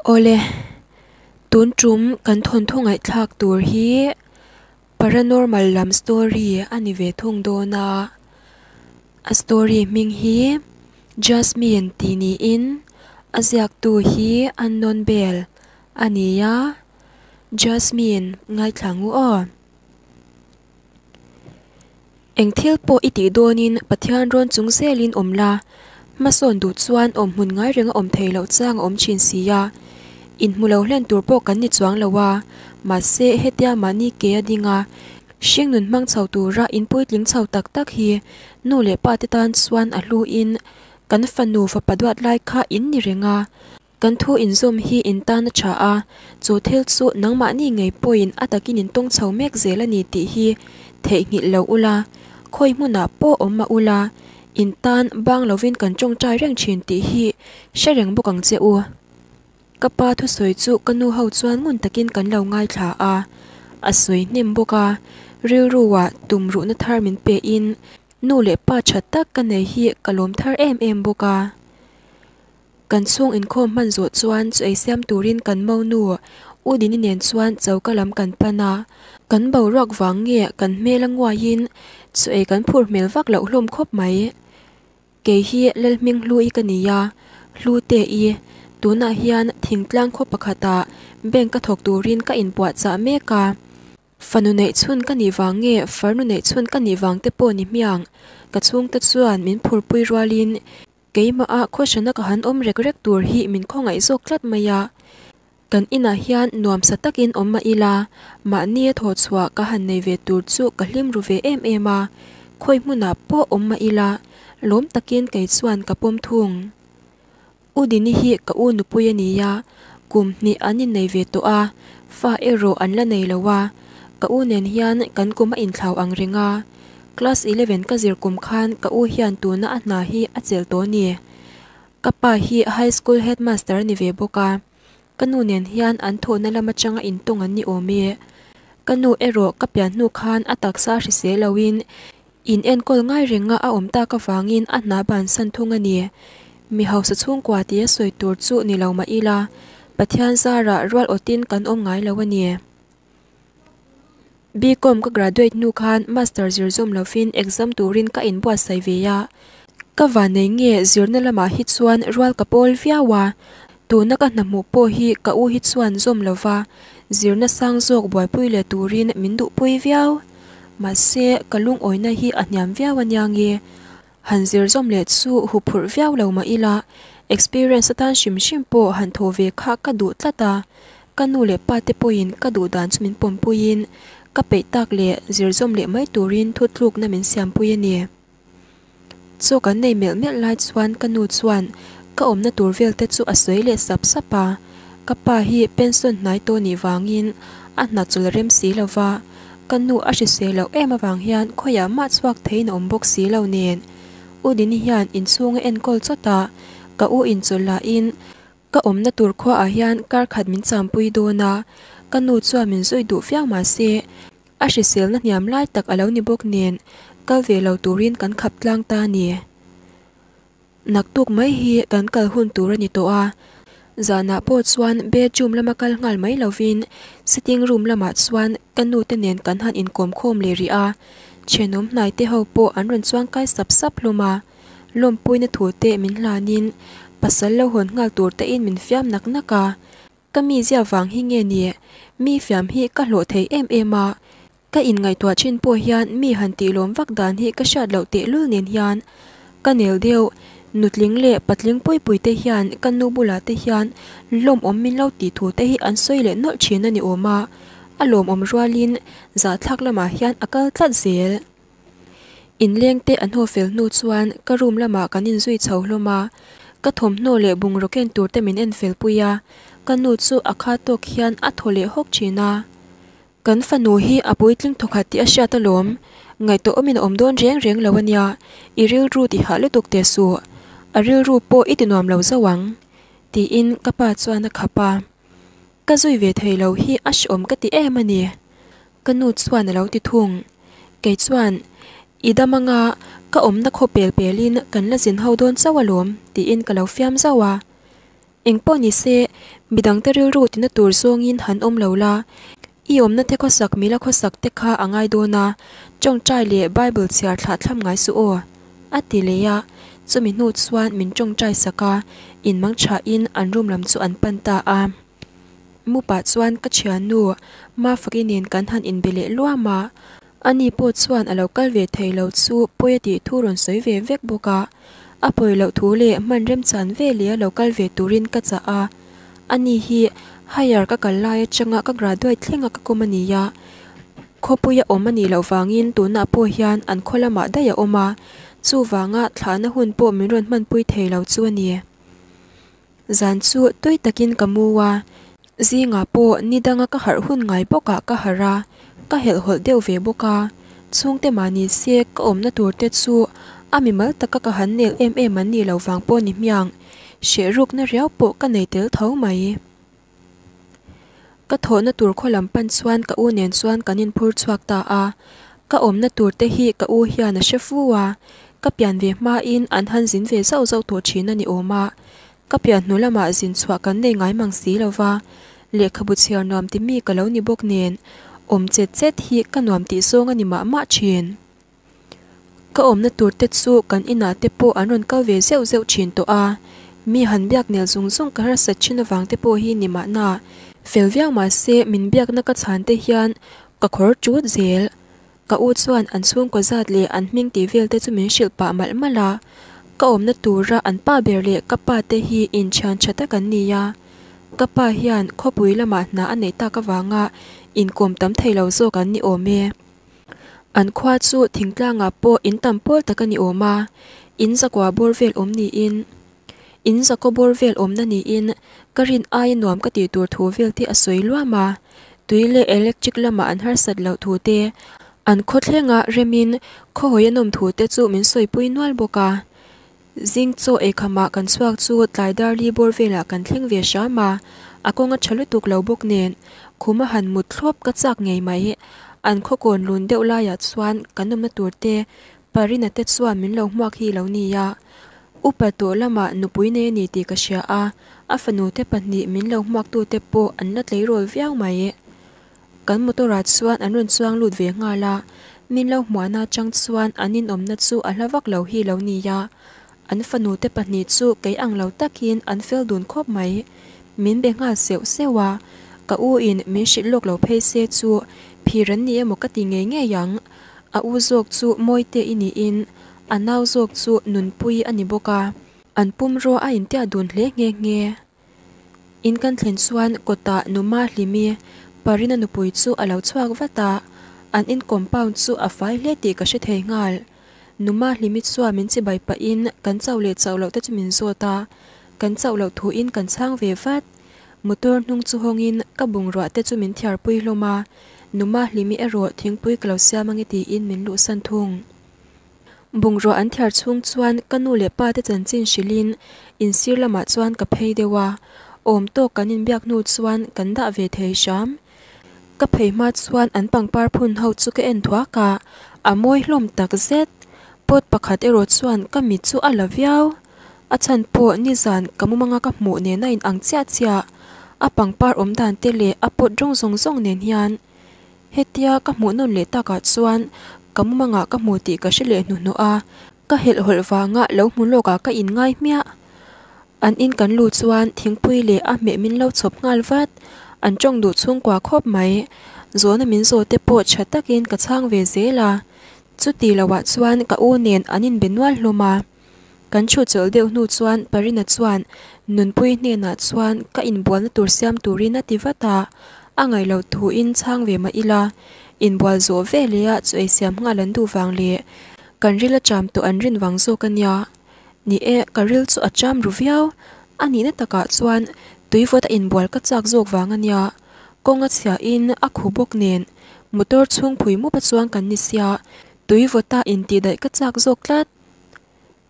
Awle, tun tum kan thawnthu ngaihthlak tur hi paranormal lam story a ni ve thung dawn a, a story hming hi Jasmine tih niin a ziaktu hi Unknown Bell a ni a, Jasmine ngaithla ngu aw. Eng thil pawh i tih dawnin Pathian rawn chung zelin awm la, hmasawn duh chuan awm hmun ngai renga awm thei loh chang a awm thin si a. Inhmu lo hlen tur pawh kan ni chuang lo a, mahse hetia mahni ke a ding a, hringnun hmang chho tura inpuitling chho tak tak hi nu leh pa te tan chuan a hluin kan fanu fapa duat lai kha in ni reng a. Kan thu inzawm hi in tan a tha a, chu thil chu nangmahni ngei pawhin a takin in tawng chho mek zel a ni tih hi theihnghilh lo ula, khawi hmunah pawh awm mah ula, in tan bang lovin kan tawngtai reng thin tih hi hre reng bawk ang che u. Ka pa thusawi chu ka nu ho chuan ngun takin kan lo ngaithla a, a sawi hnem bawk a, rilruah tumruhna thar min pein nu leh pa tha tak ka nei hi ka lawm thar em em bawk a. Kan chhung inkhawm hman zawh chuan chu ei siam turin kan monu U Dini nen chuan choka lam kan pan a, kan boruak vang nge kan hmel a nguaiin chu ei kan phur hmel vak loh hlawm khawp mai. Kei hi Lalhming Hlui ka ni a, Hlute i, tunah hian thingtlang khaw pakhatah bank ka thawk turin ka inpuahchah mek a. Fanu neih chhun ka nih vang nge farnu neih chhun ka nih vang te pawh ni hmiang, ka chhungte chuan min phurpui rualin Keimah ah khawhrana ka han awm rek rek tur hi min khawngaih zawk tlat mai a. Kan inah hian nuamsa takin awm mah ila, mahni a thaw chhuah ka han nei ve tur chu ka hlim ru ve em em a, khawi hmunah pawh awm mah ila, lawm takin kei chuan ka pawm thung. U Dini hi ka u nupui a ni a, kum hnih an innei ve tawh a, fa erawh an la nei lo a, ka u nen hian kan kum a inthlau ang reng a. Class 11 ka zir kum khan ka u hian tuna a hna hi a chelh tawh a ni. Ka pa hi High School Headmaster a ni ve bawk a, ka nu nen hian an thawhna lam atanga intawng an ni awm e. Ka nu erawh ka pian hnu khan a taksa hrisel loin in enkawl ngai renga a awm tak avangin a hna bansan thung a ni. Mi hausa chhungkua tia sawi tur chu ni lo mah ila, Pathian zarah rual awtin kan awm ngai lo a ni. BCom ka graduate hnu khan master zir zawm lovin exam turin ka inbuatsaih ve a, ka vanei nge zirna lamah hi chuan rual ka pawl viau a, tuna ka hna hmuh pawh hi ka u hi chuan zawm lova zirna sang zawk buaipui leh turin min duhpui viau. Mahse, ka lungawina hi a hniam viau ania nge? Han zir zawm leh chu huphurh viau lo mah ila, experience atan hrim hrim pawh han thaw ve kha ka duh tlat a, ka nu leh pa te pawhin ka duh dan chu min pawmpuiin ka peih tak leh zir zawm leh mai turin thutlukna min siampui a ni. Chaw kan nei melh melh lai chuan ka nu chuan ka awmna tur vel te chu a sawi leh sap sap a, ka pa hi pension hnai tawh nih vangin a hna chawlh rem si lo va, Ka nu a hrisel loh em avang hian khawiah mah chhuak theiin a awm bawk si lo nen. U Dini hian inchhung a enkawl chawt a, ka u inchawlh lahin ka awmna tur khuaah hian kar khat min champui dawn a, ka nu chuan min zui duh viau mah se a hriselna hniam lai tak a lo ni bawk nen kal ve lo turin kan khap tlang ta a ni. Naktuk mai hi kan kal hun tur a ni tawh a, zanah pawh chuan bedroom lama kal nghal mai lovin sitting room lamah chuan ka nu te nen kan han inkawm khawm leh rih a, thenawm hnai te ho pawh an rawn chuang kai sap sap hlawm a, lawmpuina thu te min hlanin pasal lo hawn nghal tur tein min fiam nak nak a, ka mizia vang hi nge ni mi fiam hi ka hlawh thei em em a, Ka inngaihtuah thin pawh hian mi han tih lawm vak dan hi ka hriat loh tehlul nen hian ka nel deuh. Nutling leh patling pui pui te hian ka nu bulah te hian lawmawm min lo tih thu te hi an sawi leh nawlh thin a ni awm a, a lawmawm rualin zahthlak lamah hian a kal tlat zel. Inleng te an haw fel hnu chuan ka room lamah kan inzui chho hlawm a, ka thawmhnaw leh bungraw ken tur te min en fel pui a, ka nu chu a kha tawk hian a thaw leh hawk thin a. Kan fanu hi a puitling thawkhat tih a hriat alawm. Ngaihtuah awmin a awm dawn reng reng lo ania, i rilru ti hah lutuk teh suh. A rilru pawh i ti nuam lo zo ang, tiin ka pa chuan a khap a. Ka zui ve thei lo hi a hreawm ka ti em a ni, ka nu chuan a lo ti thung. Kei chuan, I dam anga ka awmna khaw pel pelin kan la zin ho dawn chauh alawm, tiin ka lo fiam zauh a. Engpawh ni se, midangte rilru tina tur zawngin han awm lo la, i awmna te khawsak mila khawsak te kha a ngai dawn a, tawngtai leh Bible chhiar thlah thlam ngai suh aw, a ti leh a. Chumi hnu chuan min tawngtai sak a, inmang thain an room lam chu an pan ta a. Mu pah chuan ka thiannu Mafaki nen kan han inbe leh luam a, ani pawh chuan a lo kal ve thei lo chu pawi a tih thu rawn sawi ve vek bawk a. A pawi loh thu leh hman remchan ve leh a lo kal ve turin ka chah a, ani hi higher ka kal lai atanga ka graduate thlenga ka kawm a ni a, khawpuia awm a nih loh vangin tunah pawh hian an khaw lamah daih a awm a, chuvanga thlahna hun pawh min rawn hmanpui thei lo chu a ni. Zan chu tui takin ka mu a, zingah pawh ni danga ka harh hun ngai bawkah ka harh a, ka helhhawlh deuh ve bawk a. Chhungte mah ni se ka awmna tur te chu a mimal taka ka han nel em em an nih loh vang pawh ni hmiang, hreh rukna riau pawh ka nei tel tho mai. Ka thawhna tur khaw lam pan chuan ka u nen chuan kan inphur chhuak ta a, ka awmna tur te hi ka u hian a hre fu a, ka pian ve hmain an han zin ve zauh zauh tawh thin a ni awm a, ka pian hnu lamah zin chhuah kan nei ngai mang si lo va, lehkhabu chhiar nuam ti mi ka lo ni bawk nen awm chet chet hi ka nuam tih zawng a ni mah mah thin. Ka awmna tur te chu kan inah te pawh an rawn kal ve zeuh zeuh thin tawh a, mi han biak nel zung zung ka harsat thin avang te pawh hi ni mahna fel viau mahse min biakna ka chhan te hian ka khawr tut zel. Ka u chuan an chhungkaw zat leh an hming tih vel te chu min hrilh pah malh malh a, ka awmna tura an pa ber leh ka pa te hi inthian tha tak an ni a, ka pa hian khawpui lamah hna a neih tak avanga inkawm tam thei lo zawk an ni awm e. An khua chu thingtlangah pawh in tam pawl tak a ni awm a, in zakua bawr vel awm niin, in zakaw bawr vel awmna niin ka rin aia nuam ka tih tur thu vel te a sawi luam a, tui leh electric lama an harsat loh thu te, an khaw thlenga remin khawhawi a nawm thu te chu min sawipui nual bawk a. Zing chaw eikhamah kan chhuak chu tlai dar li bawr velah kan thleng ve hram a, a kawng a tha lutuk lo bawk nen khum a han mut thlawp ka chak ngei mai. An khaw kawn lun deuh laiah chuan kan awmna tur te Parina te chuan min lo hmuak hi lo nia. Upa tawh lamah nupui nei a ni tih ka hria a, a fanu te pahnih min lo hmuaktute pawh an la tleirawl viau mai. Kan motor ah chuan an rawn chuang lut ve nghal a, min lo hmuahna atang chuan an inawmna chu a hla vak lo hi lo nia. An fanu te pahnih chu kei ang lo takin an fel dun khawp mai. Min be nghal seuh seuh a, ka u in min hrilh lawk lo phei se chu phir an ni emaw ka ti ngei ngei ang. A u zawk chu Mawite i niin a nau zawk chu Nunpui a ni bawk a, an pumrua a intiah dun hle nghe nghe. In kan thlen chuan kawtah Numa Hlimi, Parina nupui chu a lo chhuak vat a, an in compound chu a fai hle tih ka hre thei nghal. Numa Hlimi chuan min chibai pahin kan chauh leh chauh loh te chu min zawt a, kan chauh loh thuin kan chhang ve vat. Motor hnung chu hawngin ka bungrua te chu min thiarpui hlawm a, Numa Hlimi erawh thingpui ka lo siam ange tiin min luhsan thung. Bungrua an thiar chhung chuan ka nu leh pa te chanchin hrilhin in sir lamah chuan ka phei deuh a, awm tawk kan inbiak hnu chuan kan dah ve thei hram. Ka phei hma chuan an pangpar phun ho chu ka en thuak a, a mawi hlawm tak zet. Pot pakhat erawh chuan ka mit chu a la viau. A chhan pawh nizan ka mumanga ka hmuh nen a inang chiah chiah. A pangpar awm dan te leh a pot rawng zawng zawng nen hian. Hetia ka hmuh nawn leh takah chuan ka mumangah ka hmu tih ka hre leh hnuhnawh a, ka helhhawlh vanga lo hmu lawkah ka inngai hmiah. An in kan luh chuan thingpui leh a hmeh min lo chhawp nghal vat, an tawng duh chhungkua khawp mai. Zawhna min zawh te pawh tha takin ka chhang ve zel a, chuti loah chuan ka u nen an inbe nual hlawm a. Kan chhut chawlh deuh hnu chuan Parina chuan Nunpui hnenah chuan ka inbualna tur siam turin a ti vat a, a ngaih loh thuin chhang ve mah ila, inbual zawh ve leh a chu ei siam nghal an duh vang leh kan ril a cham tawh an rin vang zawk a nia. Ni e, ka ril chu a cham ru viau. A nihna takah chuan tuivawt a inbual ka chak zawk vang a nia. Kawng a chhiahin a khu bawk nen motor chhung phui mup a chuang kan ni sia, tuivawta intihdaih ka chak zawk tlat.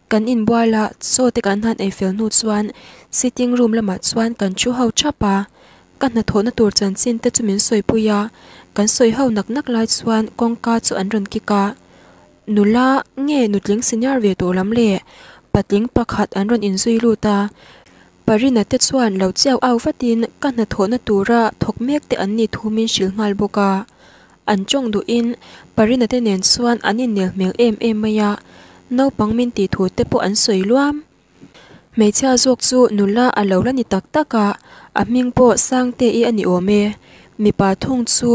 Kan inbual a, chaw te kan han ei fel hnu chuan sitting room lamah chuan kan thu ho thap a, ka hnathawhna tur chanchin te chu min sawipui a, kan sawi ho nak nak lai chuan kawngka chu an rawn kik a, nula nge nutling senior ve tawh lam le patling pakhat an rawn inzui lut a. Parina te chuan lo chiau au vatin ka hnathawhna tura thawk mek te an nih thu min hrilh nghal bawk a. An tawng duhin Parina te nen chuan an innel hmel em em mai a, naupang min tih thu te pawh an sawi luam. Hmeichhia zawk chu nula a lo la ni tak tak a, a hming pawh Sangte-i a ni awm e. Mipa thung chu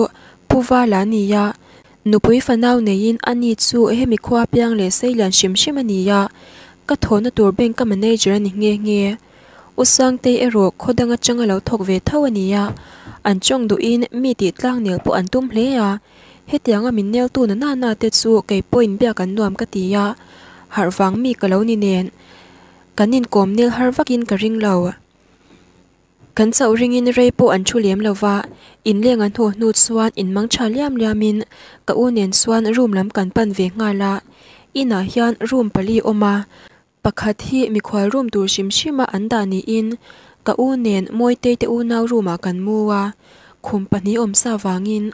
Pu Vala a ni a, nupui fanau neiin a ni chu hemi khua piang leh seilian hrim hrim a ni a, ka thawhna tur bank a manager a ni nghe nghe. U Sangtei erawh khaw dang atanga lo thawk ve tho a ni a, an tawng duhin mi tih tlang nel pawh an tum hle a, hetianga min neltu na nana te chu kei pawhin biak an nuam ka ti a, harh vang mi ka lo ni nen kan inkawm nel har vakin ka ring lo. Kan chauh ringin rei pawh an thu lem lo va, inleng an haw hnu chuan inmang tha liam liamin ka u nen chuan room lam kan pan ve nghal a, inah hian room pali awm a, Pakhat hi mikhual room tur hrim hrima an dah niin ka u nen Mawitei te unau room ah kan mu a, khum pahnih awm sa vangin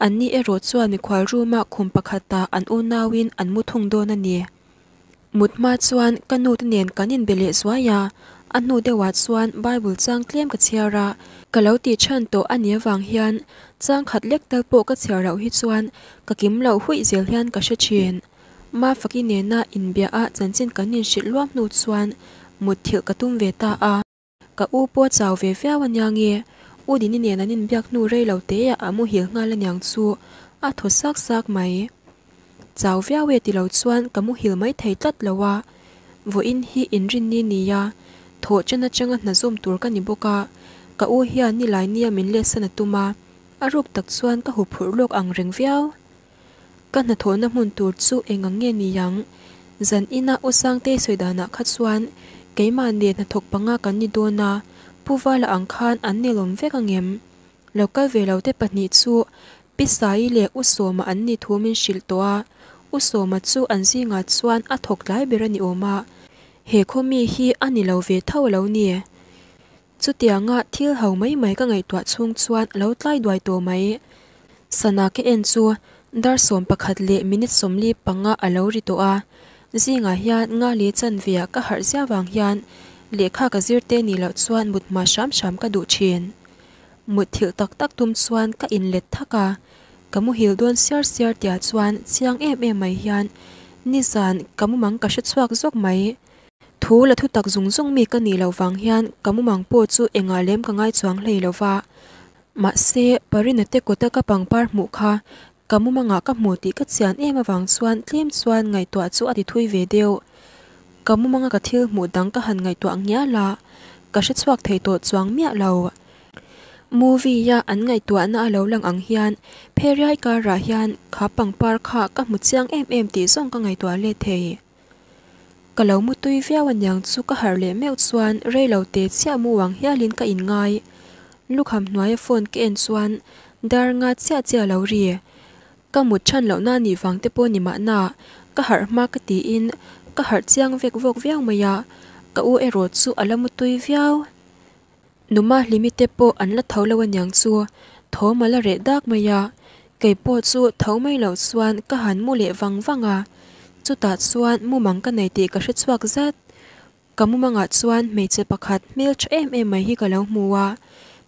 anni erawh chuan mikhual room ah khum pakhatah an unauin an mu thung dawn a ni. Mut hma chuan ka nu te nen kan inbe leh zuai a, a hnu deuhah chuan Bible chang tlem ka chhiar a, ka lo tih chhan tawh a nih avang hian chang khat lek tal pawh ka chhiar loh hi chuan ka kim loh huih zel hian ka hre thin. Mafaki nena inbia a chanchin kan inhrilh luam hnu chuan mutthilh ka tum ve ta a. Ka u pawh chau ve viau ania nge, U Dini nen an inbiak hnu rei lo teah a muhil nghal aniang chu a thaw sak sak mai. Chau viau e ti lo chuan ka muhil mai thei tlat lo a, vawiin hi inrinni nia, thawh chen atanga hna zawm tur ka ni bawk a, ka u hian nilai nia min letsan a tum a, a ruk tak chuan ka huphurh lawk ang reng viau. Ka hnathawhna hmun tur chu eng ang nge ni ang? Zan ina U Sangtei sawi danah kha chuan keimah nen hnathawk panga kan ni dawn a, Pu Vala ang khan an nelawm vek ang em? Lo kal ve lo te pahnih chu Pi Saii leh U Sawma an ni thu min hrilh tawh a, U Sawma chu an zingah chuan a thawk tlai ber a ni awm a, he khaw mi hi a ni lo ve tho a lo ni. Chutianga thil ho mai mai ka ngaihtuah chhung chuan a lo tlai duai tawh mai. Sana ka en chu dar 11 leh minute 45 a lo ri tawh a. Zingah hian nga leh chanve ah ka harh zia vang hian lehkha ka zir te nih loh chuan mut hma hram hram ka duh thin. Mut thilh tak tak tum chuan ka inlet thak a, ka muhil dawn siar siar tia chuan chiang em em mai hian nizan ka mumang ka hre chhuak zawk mai. Thu la thutak zung zung mi ka nih loh vang hian ka mumang pawh chu engah lem ka ngai chuang hlei lo va. Mahse, Parina te kawta ka pangpar hmuh kha ka mumangah ka hmu tih ka chian em avang chuan tlem chuan ngaihtuah chu a ti thui ve deuh. Ka mumanga ka thil hmuh dang ka han ngaihtuah ngial a, ka hre chhuak thei tawh chuang miah lo. Movie-a an ngaihtuahna a lo lang ang hian Pheriai karah hian kha pangpar kha ka hmu chiang em em tih zawng ka ngaihtuah let thei. Ka lo mu tui viau aniang chu ka harh leh meuh chuan rei lo te chiah mu ang hialin ka inngai. Lukham hnuaia phone ka en chuan dar nga chiah chiah lo ri. Ka mut than lohna nih vang te pawh ni mahna ka harh hma ka tiin ka harh chiang vek vawk viau mai a, ka u erawh chu a la mu tui viau. Numa hlimi te pawh an la tho lo aniang chu thawm a la reh dak mai a, kei pawh chu tho mai loh chuan ka han mu leh vang vang a, chutah chuan mumang ka nei tih ka hre chhuak zat. Ka mumangah chuan hmeichhe pakhat hmel tha em em mai hi ka lo hmu a,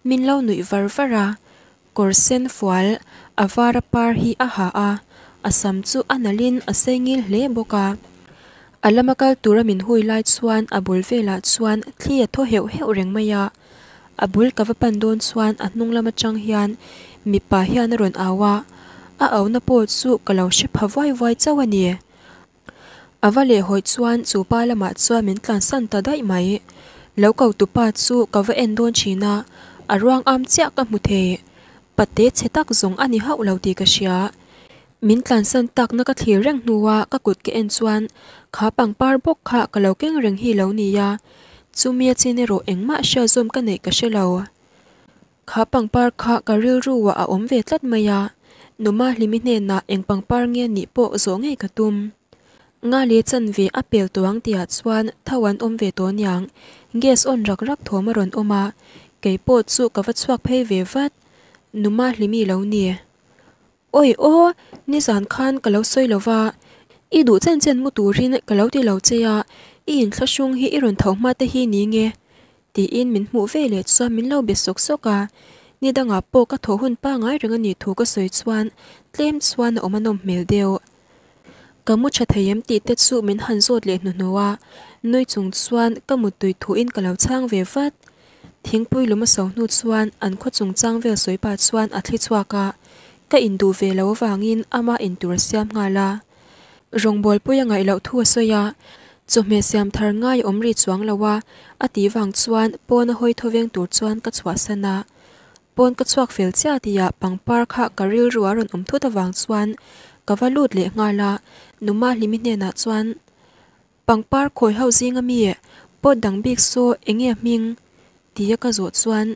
min lo nuih var var a, Kawr sen fual a var a par hi a ha a, a sam chu a nalhin a sei ngil hle bawk a. A lama kal tura min hui lai chuan a bul velah chuan thli a thaw heuh heuh reng mai a. A bul ka va pan dawn chuan a hnung lam atang hian mipa hian a rawn au a, a auna pawh chu ka lo hre pha vuai vuai chauh a ni. A va leh hawi chuan chu pa lamah chuan min tlansan ta daih mai. Lo ko tu pa chu ka va en dawn thin a, a ruang am chiah ka hmu thei. Pate chhe tak zawng a ni hauh lo tih ka hria. Min tlansan takna ka thlir reng hnua ka kut ka en chuan kha pangpar bawk kha ka lo keng reng hi lo nia. Chumi a chin erawh engmah hriat zawm ka neih ka hre lo. Kha pangpar kha ka rilru ah a awm ve tlat mai a, Numa Hlimi hnenah eng pangpar nge nih pawh zawh ngei ka tum. Nga leh chanve a pel tawh ang tihah chuan tho an awm ve tawh aniang, gas on rak rak thawm a rawn awm a, kei pawh chu ka va chhuak phei ve vat. Numa Hlimi lo ni. Awi aw, nizan khan ka lo sawi lo va, i duh chen chen mu turin ka lo ti lo che a, i inthlahrung hi i rawn tho hma te hi ni nge? Tiin min hmuh ve leh chuan min lo be sawk sawk a, ni dangah pawh ka thawh hun pangai reng a nih thu ka sawi chuan tlem chuan a awm a nawm hmel deuh. Ka mu tha thei em tih te chu min han zawt leh hnuhnuh a, nui chung chuan ka muttui thuin ka lo chhang ve vat. Thingpui lum a so hnu chuan an khaw chungchang vel sawi pah chuan a thli chhuak a, ka induh ve lo avangin ama intur a siam nghal a. Rawngbawlpui a ngaih loh thu a sawi a, chawhmeh siam thar ngai a awm ri chuang lo a, a tih vang chuan pawn a hawi thawveng tur chuan ka chhuahsan a. Pawn ka chhuak fel chiah tihah pangpar kha ka rilru a rawn awm thut avang chuan ka va lut leh nghal a, Numa Hlimi hnenah chuan, Pangpar khawi ho zinga mi pot dang bik saw enge a hming? Tia ka zawh chuan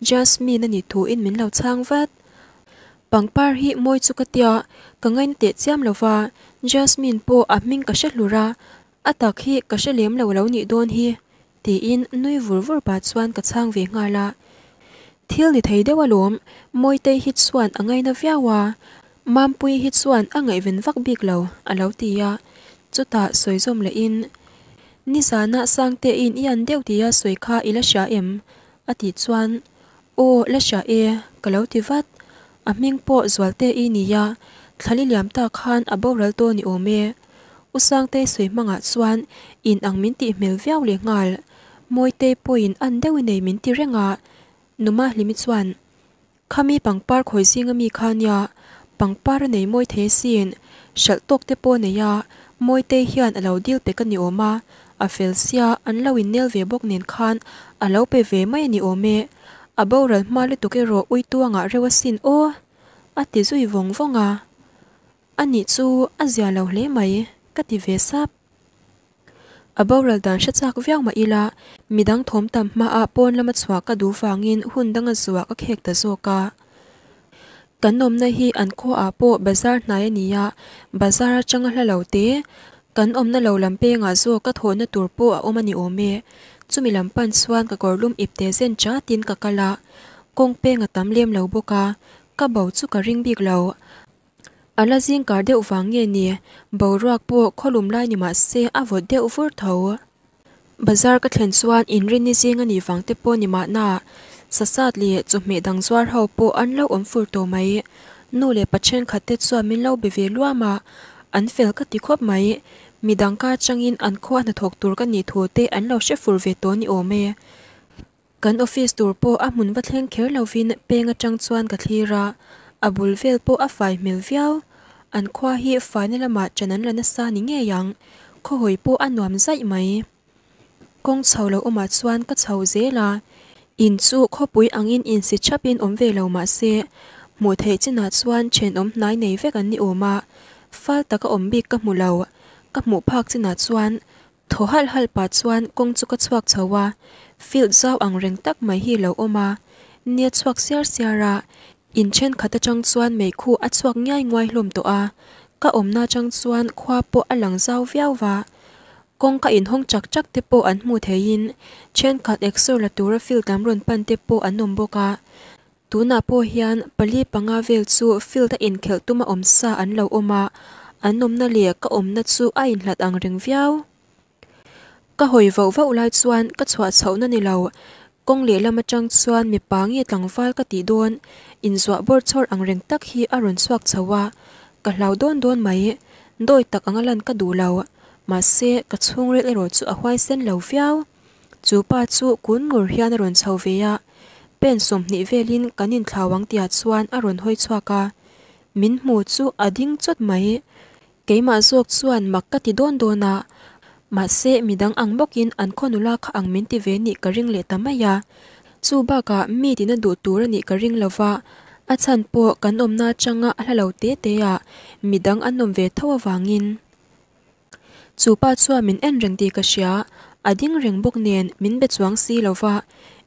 Jasmine a nih thuin min lo chhang vat. Pangpar hi mawi chu ka tia, ka ngaina teh chiam lo va, Jasmine pawh a hming ka hre hlur a, a tak hi ka hre lem lo a lo nih dawn hi, tiin nui vur vur pah chuan ka chhang ve nghal a. Thil ni thei deuh alawm, Mawitei hi chuan a ngaina viau a, Mampuii hi chuan a ngaihven vak bik lo, a lo ti a. Chutah sawi zawm lehin, Nizana Sangtein i an deuh tia sawi kha i la hria em? a tih chuan, Aw, la hria e, ka lo ti vat. A hming pawh Zualtei nia, thlali liam ta khan a boral dawn i awm e. U Sangtei sawi hmangah chuan in ang min tih hmel viau leh nghal. Mawitei pawhin an deuh i nei min ti reng a, Numa Hlimi chuan, Khami pangpar khawi zinga mi kha nia, pangpar a nei mawi thei asin, hralh tawk te pawh a nei a, Mawitei hian a lo dil pek a ni awm a, a fel sia, an lo innel ve bawk nen khan a lo pe ve mai a ni awm e, a boral hma lutuk erawh uituangah reuh asin aw, a ti zui vawng vawng a. Anih chu a zia lo hle mai, ka ti ve sap. A boral dan hre chak viau mah ila, midang thawm tam hmaah pawn lama chhuah ka duh vangin hun danga zuah ka khek ta zawk a. Kan awmna hi an khuaah pawh bazar hnai a ni a, bazar atanga hla lo te, kan awmna lo lam pengah zawk ka thawhna tur pawh a awm a ni awm e. Chumi lam pan chuan ka kawrlum ipte zen chatin ka kal a, kawng peng a tam lem lo bawk a, ka bo chu ka ring bik lo. A la zing kar deuh vang nge ni, boruak pawh khawlum lai ni mah se a vawt deuh vur tho. Bazar ka thlen chuan inrinni zing a nih vang te pawh ni mahna, sasat leh chawhmeh dang zuar ho pawh an lo awm fur tawh mai. Nu leh pa thenkhat te chuan min lo be ve luam a, an fel ka ti khawp mai. Midang ka atangin an khua hnathawk tur ka nih thu te an lo hre fur ve tawh ni awm e. Kan office tur pawh a hmun va thleng kher lovin peng atang chuan ka thlir a, a bul vel pawh a fai hmel viau. An khua hi faina lamah ṭan an la nasa ni ngei ang, khawhawi pawh a nuam zaih mai. Kawng chho lo awmah chuan ka chho zel a, in chu khawpui angin insi thapin awm ve lo mah se, hmuh theih chinah chuan ṭhenawm hnai nei vek an ni awm a, fal taka awm bik ka hmu lo. Ka hmuh phak chinah chuan Thaw halh halh pah chuan kawng chu ka chhuak chho a, field zau ang reng tak mai hi lo awm a, nia chhuak siar siar a, in thenkhat atang chuan meikhu a chhuak ngiai nguai hlawm tawh a, ka awmna atang chuan khua pawh a lang zau viau va, kawng ka inhawng chak chak te pawh an hmu theiin thenkhat exer la tura field lam rawn pan te pawh an awm bawk a, Tunah pawh hian pali panga vel chu field a inkhelh tuma awm sa an lo awm a, an awmna leh ka awmna chu a inhlat ang reng viau. Ka hawi vauh vauh lai chuan ka chhuah chhohna ni lo, kawng lehlam atang chuan mipa nge tlangval ka tih dawn inzuah bawr chhawr ang reng tak hi a rawn chhuak chho a, ka hlau dawn dawn mai. Dawi tak anga lan ka duh lo, mahse ka chhungril erawh chu a huaisen lo viau. Chu pa chu kun ngur hian a rawn chho ve a, pen 20 velin kan inthlau ang tihah chuan a rawn hawi chhuak a, min hmu chu a ding chawt mai. Keimah zawk chuan mak ka ti dawn dawn a, mahse midang ang bawkin an khaw nula kha ang min ti ve nih ka ring leh ta mai a. Chu bakah mi tina duh tur a nih ka ring lo va, a chhan pawh kan awmna atanga a hla lo te te a, midang an awm ve tho avangin. Chu pa chuan min en reng tih ka hria, a ding reng bawk nen min be chuang si lo va,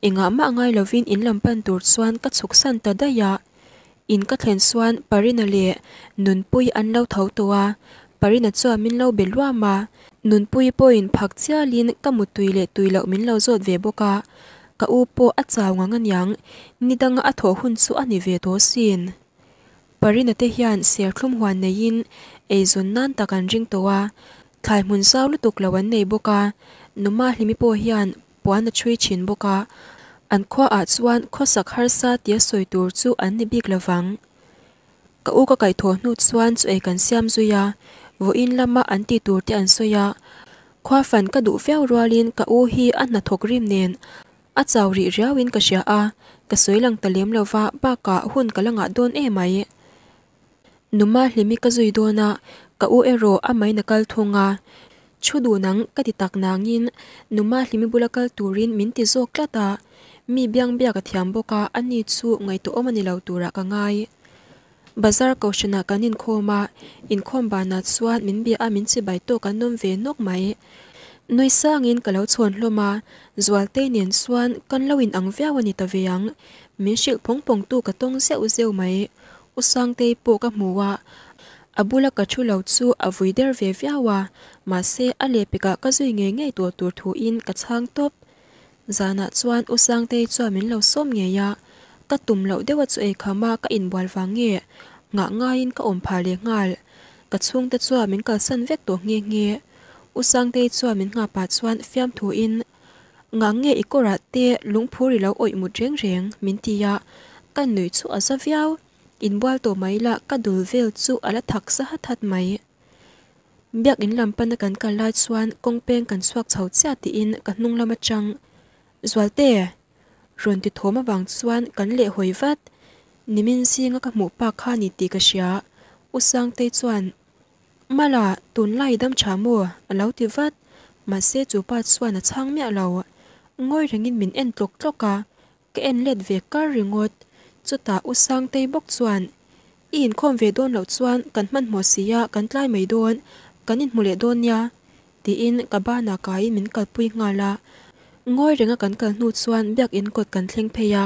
engah mah ngai lovin in lam pan tur chuan ka chhuk san ta daih a. In ka thlen chuan Parina leh Nunpuii an lo tho tawh a, Parina chuan min lo be luam a, Nunpuii pawhin phak chialin ka muttui leh tui loh min lo zawt ve bawk a, ka u pawh a chau ngang aniang, nidanga a thawh hun chu a ni ve tawh sin. Parina te hian serthlum huan neiin eizawn nan tak an ring tawh a, thlai hmun zau lutuk lo an nei bawk a, Numa Hlimi pawh hian puan a ṭhui ṭhin bawk a, an khuaah chuan khawsak harsa tia sawi tur chu an ni bik lo vang. Ka u ka kaihthawh hnu chuan chu ei kan siam zui a, vawiin lama an tih tur te an sawi a, khua fan ka duh viau rualin ka u hi a hnathawk rim nen a chau rih riauin ka hria a, ka sawi lang ta lem lo va, bakah hun ka la ngah dawn em ai. Numa hlimi ka zui dawn a, ka u erawh a main a kal thung a, thu duh nang ka ti tak nangin Numa hlimi bula kal turin min ti zawk tlat a, mi biang biak a thiam bawk a, ani chu ngaihtuahawm a ni lo turah ka ngai. Bazar kohhranah kan inkhawm a, inkhawm banah chuan min bia a min chibai tawk an awm ve nawk mai. Nui sangin ka lo chhawn hlawm a, Zualtei nen chuan kan lo inang viau a ni ta ve ang, min hrilh phawng phawng tu ka tawng zeuh zeuh mai. U Sangtei pawh ka hmu a, a bula ka thu lo chu a vui der ve viau a, mahse a lehpekah ka zui ngei ngei tawh tur thuin ka chhang tawp. Zanah chuan U Sangtei chuan min lo sawm ngei a, ka tum loh deuha chu eikham a ka inbual vang nge nghah ngaiin ka awm phah leh nghal. Ka chhungte chuan min kalsan vek tawh nghe nghe. U Sangtei chuan min nghah pah chuan fiamthuin Nghah nge i kawrah te lungphur i lo awih mut reng reng min ti a, ka nuih chu a za viau. Inbual tawh mai la ka dul vel chu a la thak sa hat hat mai. Biakin lam pana kan kal lai chuan kawng peng kan chhuak chho chiah tiin ka hnung lam atang Zualte! Rawn ti thawm avang chuan kan leh hawi vat. Nimin zinga ka hmuh pa kha ni tih ka hria. U Sangtei chuan Mala, tunlai i dam tha maw? a lo ti vat. Mahse chu pa chuan a chhang miah lo. Ngawi rengin min en tlawk tlawk a, Ka en let ve kar ringawt. Chutah U Sangtei bawk chuan, I inkhawm ve dawn loh chuan kan hmanhmawh si a, kan tlai mai dawn, kan inhmu leh dawn nia, tiin ka banah kaiin min kalpui nghal a. Ngawi renga kan kal hnu chuan biakin kawt kan thleng phei a,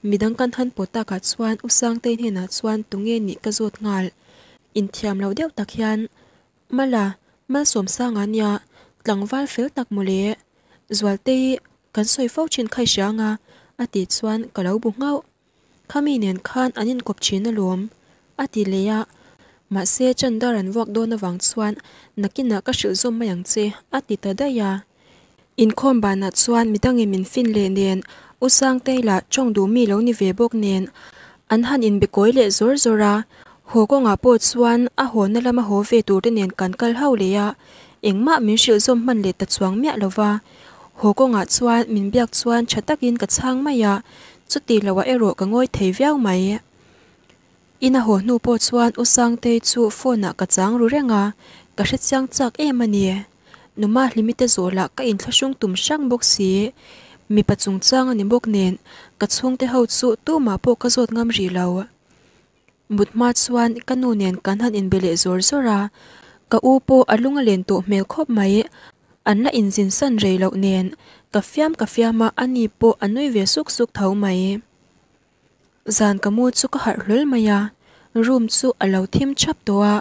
midang kan han pawt takah chuan U Sangtei hnenah chuan tunge nih ka zawt nghal. Inthiam lo deuh tak hian Mala, Malsawmsanga nia, tlangval fel tak mawle. Zualtei, kan sawi fo thin kha i hria anga, a tih chuan ka lo bu nghauh. Khami nen khan an inkawp thin alawm, a ti leh a. Mahse, Chandar an vuak dawn avang chuan nakinah ka hrilh zawm mai ang che, a ti ta daih a. Inkhawm banah chuan midangin min fin leh nen, U Sangtei lah tawng duh mi lo ni ve bawk nen, an han inbe kawi leh zawr zawr a. Haw kawngah pawh chuan a hawna lama haw ve turte nen kan kal ho leh a, engmah min hrilh zawm hman leh ta chuang miah lo va. Haw kawngah chuan min biak chuan tha takin ka chhang mai a, chuti loah erawh ka ngawi thei viau mai. In a haw hnu pawh chuan U Sangtei chu phone ah ka chang ru reng a, ka hrechiang chak em a ni. Numa Hlimite zawh lah ka inthlahrung tum hrang bawk si. Mipa chungchang a ni bawk nen ka chhungte ho chu tumah pawh ka zawt ngam rih lo. Mut hma chuan ka nu nen kan han inbe leh zawr zawr a, ka u pawh a lung a len tawh hmel khawp mai. An la inzin san rei loh nen ka fiam ka fiam a, ani pawh a nui ve suk suk tho mai. Zan ka mu chu ka harh hlawl mai a, room chu a lo thim thap tawh a,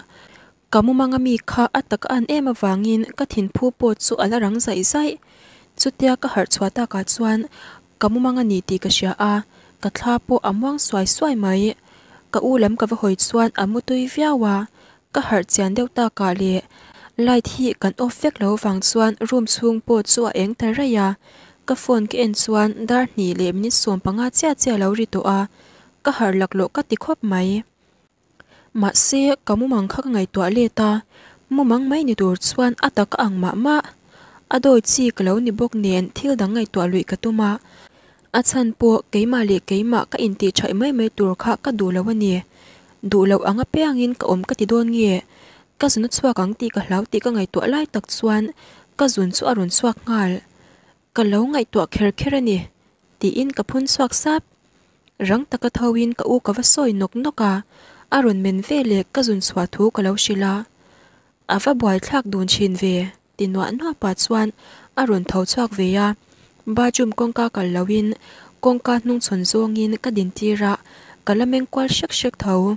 ka mumanga mi kha a tak a an em avangin ka thinphu pawh chu a la rang zaih zaih. Chutia ka harh chhuah takah chuan ka mumang a ni tih ka hria a, ka thla pawh a muang suai suai mai. Ka u lam ka va hawi chuan a mu tui viau a, Ka harh chian deuh takah leh light hi kan off vek lo vang chuan room chhung pawh chu a eng ta raih a, ka phone ka en chuan dar hnih leh minute 15 chiah chiah lo ri tawh a, ka harh laklawh ka ti khawp mai. Mahse ka mumang kha ka ngaihtuah let a, mumang mai ni tur chuan a tak a ang mah mah. A dawi chi ka lo ni bawk nen thil dang ngaihtuah luih ka tum a, A chhan pawh keimah leh keimah ka intih thaih mai mai tur kha ka duh lo a ni. Duh loh ang apiangin ka awm ka ti dawn nge? Ka zun a chhuak ang tih ka hlau tih ka ngaihtuah lai tak chuan ka zun chu a rawn chhuak nghal. Ka lo ngaihtuah kher kher a ni, tiin ka phun chhuak sap. Rang taka thoin ka u ka va sawi nawk nawk a, a rawn men veleh ka zun chhuah thu ka lo hrilh a. A va buaithlak dun thin ve. Ti nuah nuah pah chuan a rawn tho chhuak ve a, bathroom kawngka kal loin kawngka hnung chhawn zawngin ka din tir a, ka la meng kual hrek hrek tho.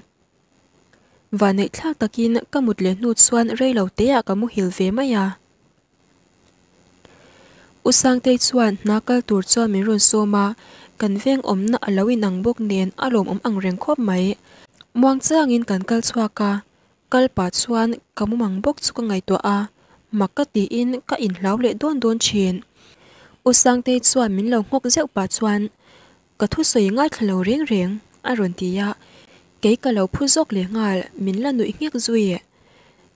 Vanneih thlak takin ka mut leh hnu chuan rei lo teah ka muhil ve mai a. U Sangtei chuan hna kal tur chuan min rawn sawm a, kan veng awmna a lo inang bawk nen a lawmawm ang reng khawp mai. Muangchangin kan kal chhuak a, Kal pah chuan ka mumang bawk chu ka ngaihtuah a, mak ka tiin ka inhlau leh dawn dawn thin. U Sangtei chuan min lo nghawk zeuh pah chuan, Ka thusawi ngaithla lo reng reng, a rawn ti a. Kei ka lo phu zawk leh nghal, min la nuih nghek zui.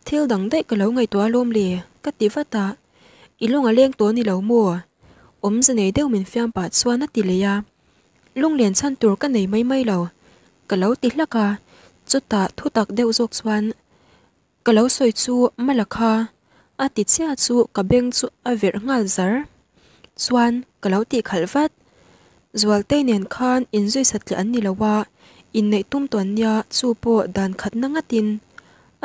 Thil dang daih ka lo ngaihtuah alawm le, ka ti vat a. I lung a leng tawh ni lo maw? Awmze nei deuh min fiam pah chuan a ti leh a. Lunglen chhan tur ka nei mai mai lo, ka lo ti hlak a. Chutah thutak deuh zawk chuan, Ka lo sawi chu Mala kha a ti chiah chu ka beng chu a verh nghal zar chuan ka lo tih khalh vat. Zualtei nen khan inzui satliah an ni lo a, inneih tum tawn nia chu pawh dan khatna ngatin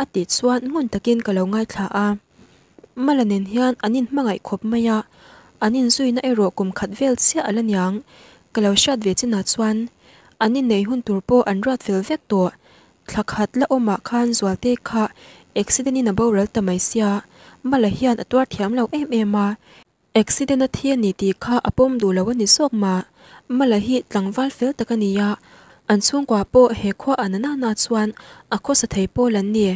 a tih chuan ngun takin ka lo ngaithla a. Mala nen hian an inhmangaih khawp mai a, an inzuina erawh kum khat vel chiah a la niang. Ka lo hriat ve chinah chuan an inneih hun tur pawh an ruat fel vek tawh. Thla khat la awmah khan Zualte kha accident in a boral ta mai sia, Mala hian a tuar thiam lo em em a. Accident a thi a ni tih kha a pawm duh lo a ni zawk mah. Mala hi tlangval fel tak a ni a, an chhungkua pawh he khua a nana na chuan a khawsa thei pawl an ni.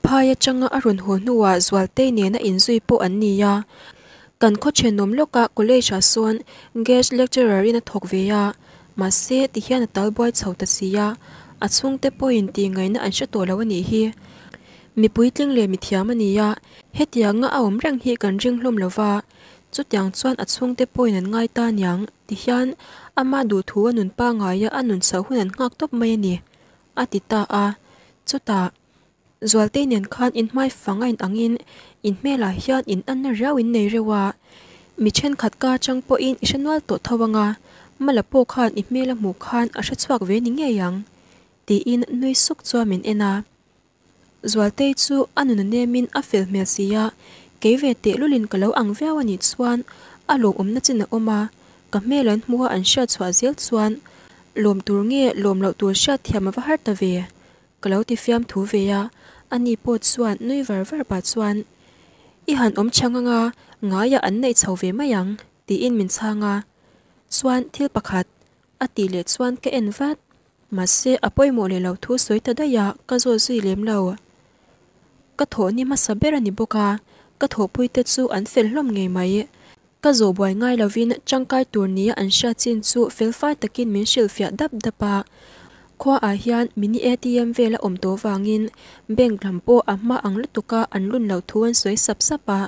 Phai atanga a rawn haw hnuah Zualtei nena inzui pawh an ni a. Kan khaw thenawm lawkah college ah sawn guest lecturer in a thawk ve a, mahse tihian a tal buai chho ta si a, a chhungte pawhin tihngaihna an hre tawh lo a nih hi. Mi puitling leh mi thiam a ni a, hetianga a awm reng hi kan ring hlawm lo va, chutiang chuan a chhungte pawhin an ngai ta aniang tihian ama duhthu a nun pangaia a nun chhoh hun an nghak tawp mai a ni, a ti ta a. Chutah. Zualtei nen khan in hmai fang a in angin in hmelah hian in anna riau in nei reuh a, mi thenkhat ka atang pawhin i hre nual tawh tho anga, Mala pawh khan i hmel a hmuh khan a hre chhuak ve ni ngei ang, tiin nui suk chuan min en a. Zualtei chu a nun a nemin a fel hmel si a, kei ve tehlulin ka lo ang viau a nih chuan a lawmawmna chin a awm a, ka hmel an hmuha an hriat chhuah zel chuan lawm tur nge lawm loh tur hriat thiam a va har ta ve. Ka lo ti fiam thu ve a, ani pawh chuan nui var var pah chuan, I han awm chhang anga ngaiah an neih chho ve mai ang, tiin min chhang a. Chuan thil pakhat a tih leh chuan ka en vat, mahse a pawimawh leh lo thu sawi ta daih a, ka zawt zui lem lo. Ka thawh ni hmasa ber a ni bawk a, ka thawhpui te chu an fel hlawm ngei mai. Ka zawh buai ngai lovin tangkai tur nia an hriat chin chu felfai takin min hrilhfiah dap dap a. Khuaah hian mini ATM vel a awm tawh vangin bank lam pawh a hma ang lutuka an lun loh thu an sawi sap sap a.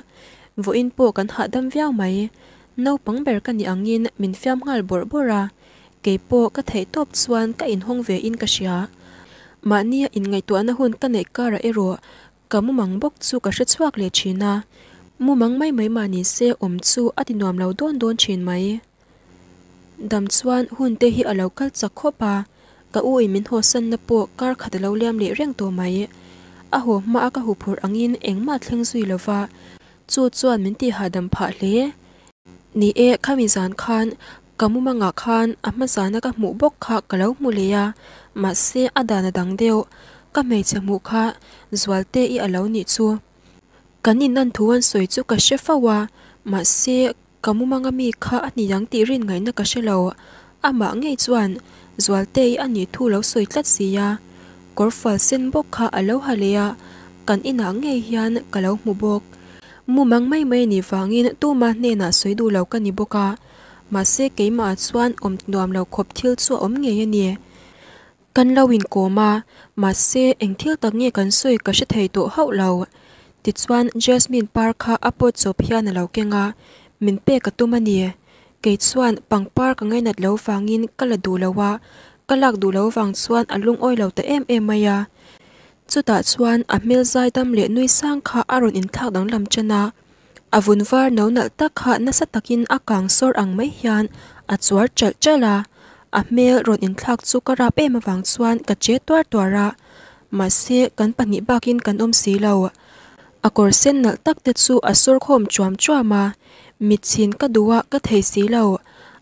Vawiin pawh kan hahdam viau mai. Naupang ber ka nih angin min fiam nghal bawrh bawrh a. Kei pawh ka theih tawp chuan ka inhawng ve in ka hria. Mahnia inngaihtuahna hun ka neih karah erawh Ka mumang bawk chu ka hre chhuak leh thin a, mumang mai mai mah ni se awm chu a ti nuam lo dawn dawn thin mai. Dam chuan hun te hi a lo kal chak khawp a, ka u in min hawsanna pawh kar khat a lo liam leh reng tawh mai. A haw hma a ka huphurh angin engmah thleng zui lo va, chu chuan min ti hahdam phah hle. Ni e, khami zan khan ka mumangah khan a hma zana ka hmuh bawk kha ka lo hmu leh a, mahse a dan a dang deuh. Ka hmeichhe hmuh kha Zualte i a lo nih chu. Kan inan thu an sawi chu ka hre fo a, mahse ka mumanga mi kha a ni ang tih rin ngaihna ka hre lo. Amah ngei chuan Zualte i a nih thu lo sawi tlat si a, kawrfual sen bawk kha a lo ha leh a, kan inah ngei hian ka lo hmu bawk. Mumang mai mai nih vangin tuma hnenah sawi duh lo ka ni bawk a, mahse keimahah chuan awm nuam lo khawp thil chu a awm ngei a ni. Kan lo inkawm a, mahse eng thil tak nge kan sawi ka hre thei tawh hauh lo. Tichuan Jasmine par kha a pawt chawp hian a lo keng a, min pek a tum a ni. Kei chuan pangpar ka ngainat lo vangin ka la duh lo a, ka lak duh lo vang chuan a lungawi lo ta em em mai a. Chutah chuan a hmel zaidam leh nui sang kha a rawn inthlak danglam ṭan a, a vun var no nalh tak kha nasa takin a kang sawr ang mai hian a chuar ṭalh ṭalh a, a hmel rawn inthlak chu ka rap em avang chuan ka che tuar tuar a, mahse kan pahnih bakin kan awm si lo. A kawr sen nalh tak te chu a sawr khawm chuam chuam a, mitchhin ka duh a ka thei si lo,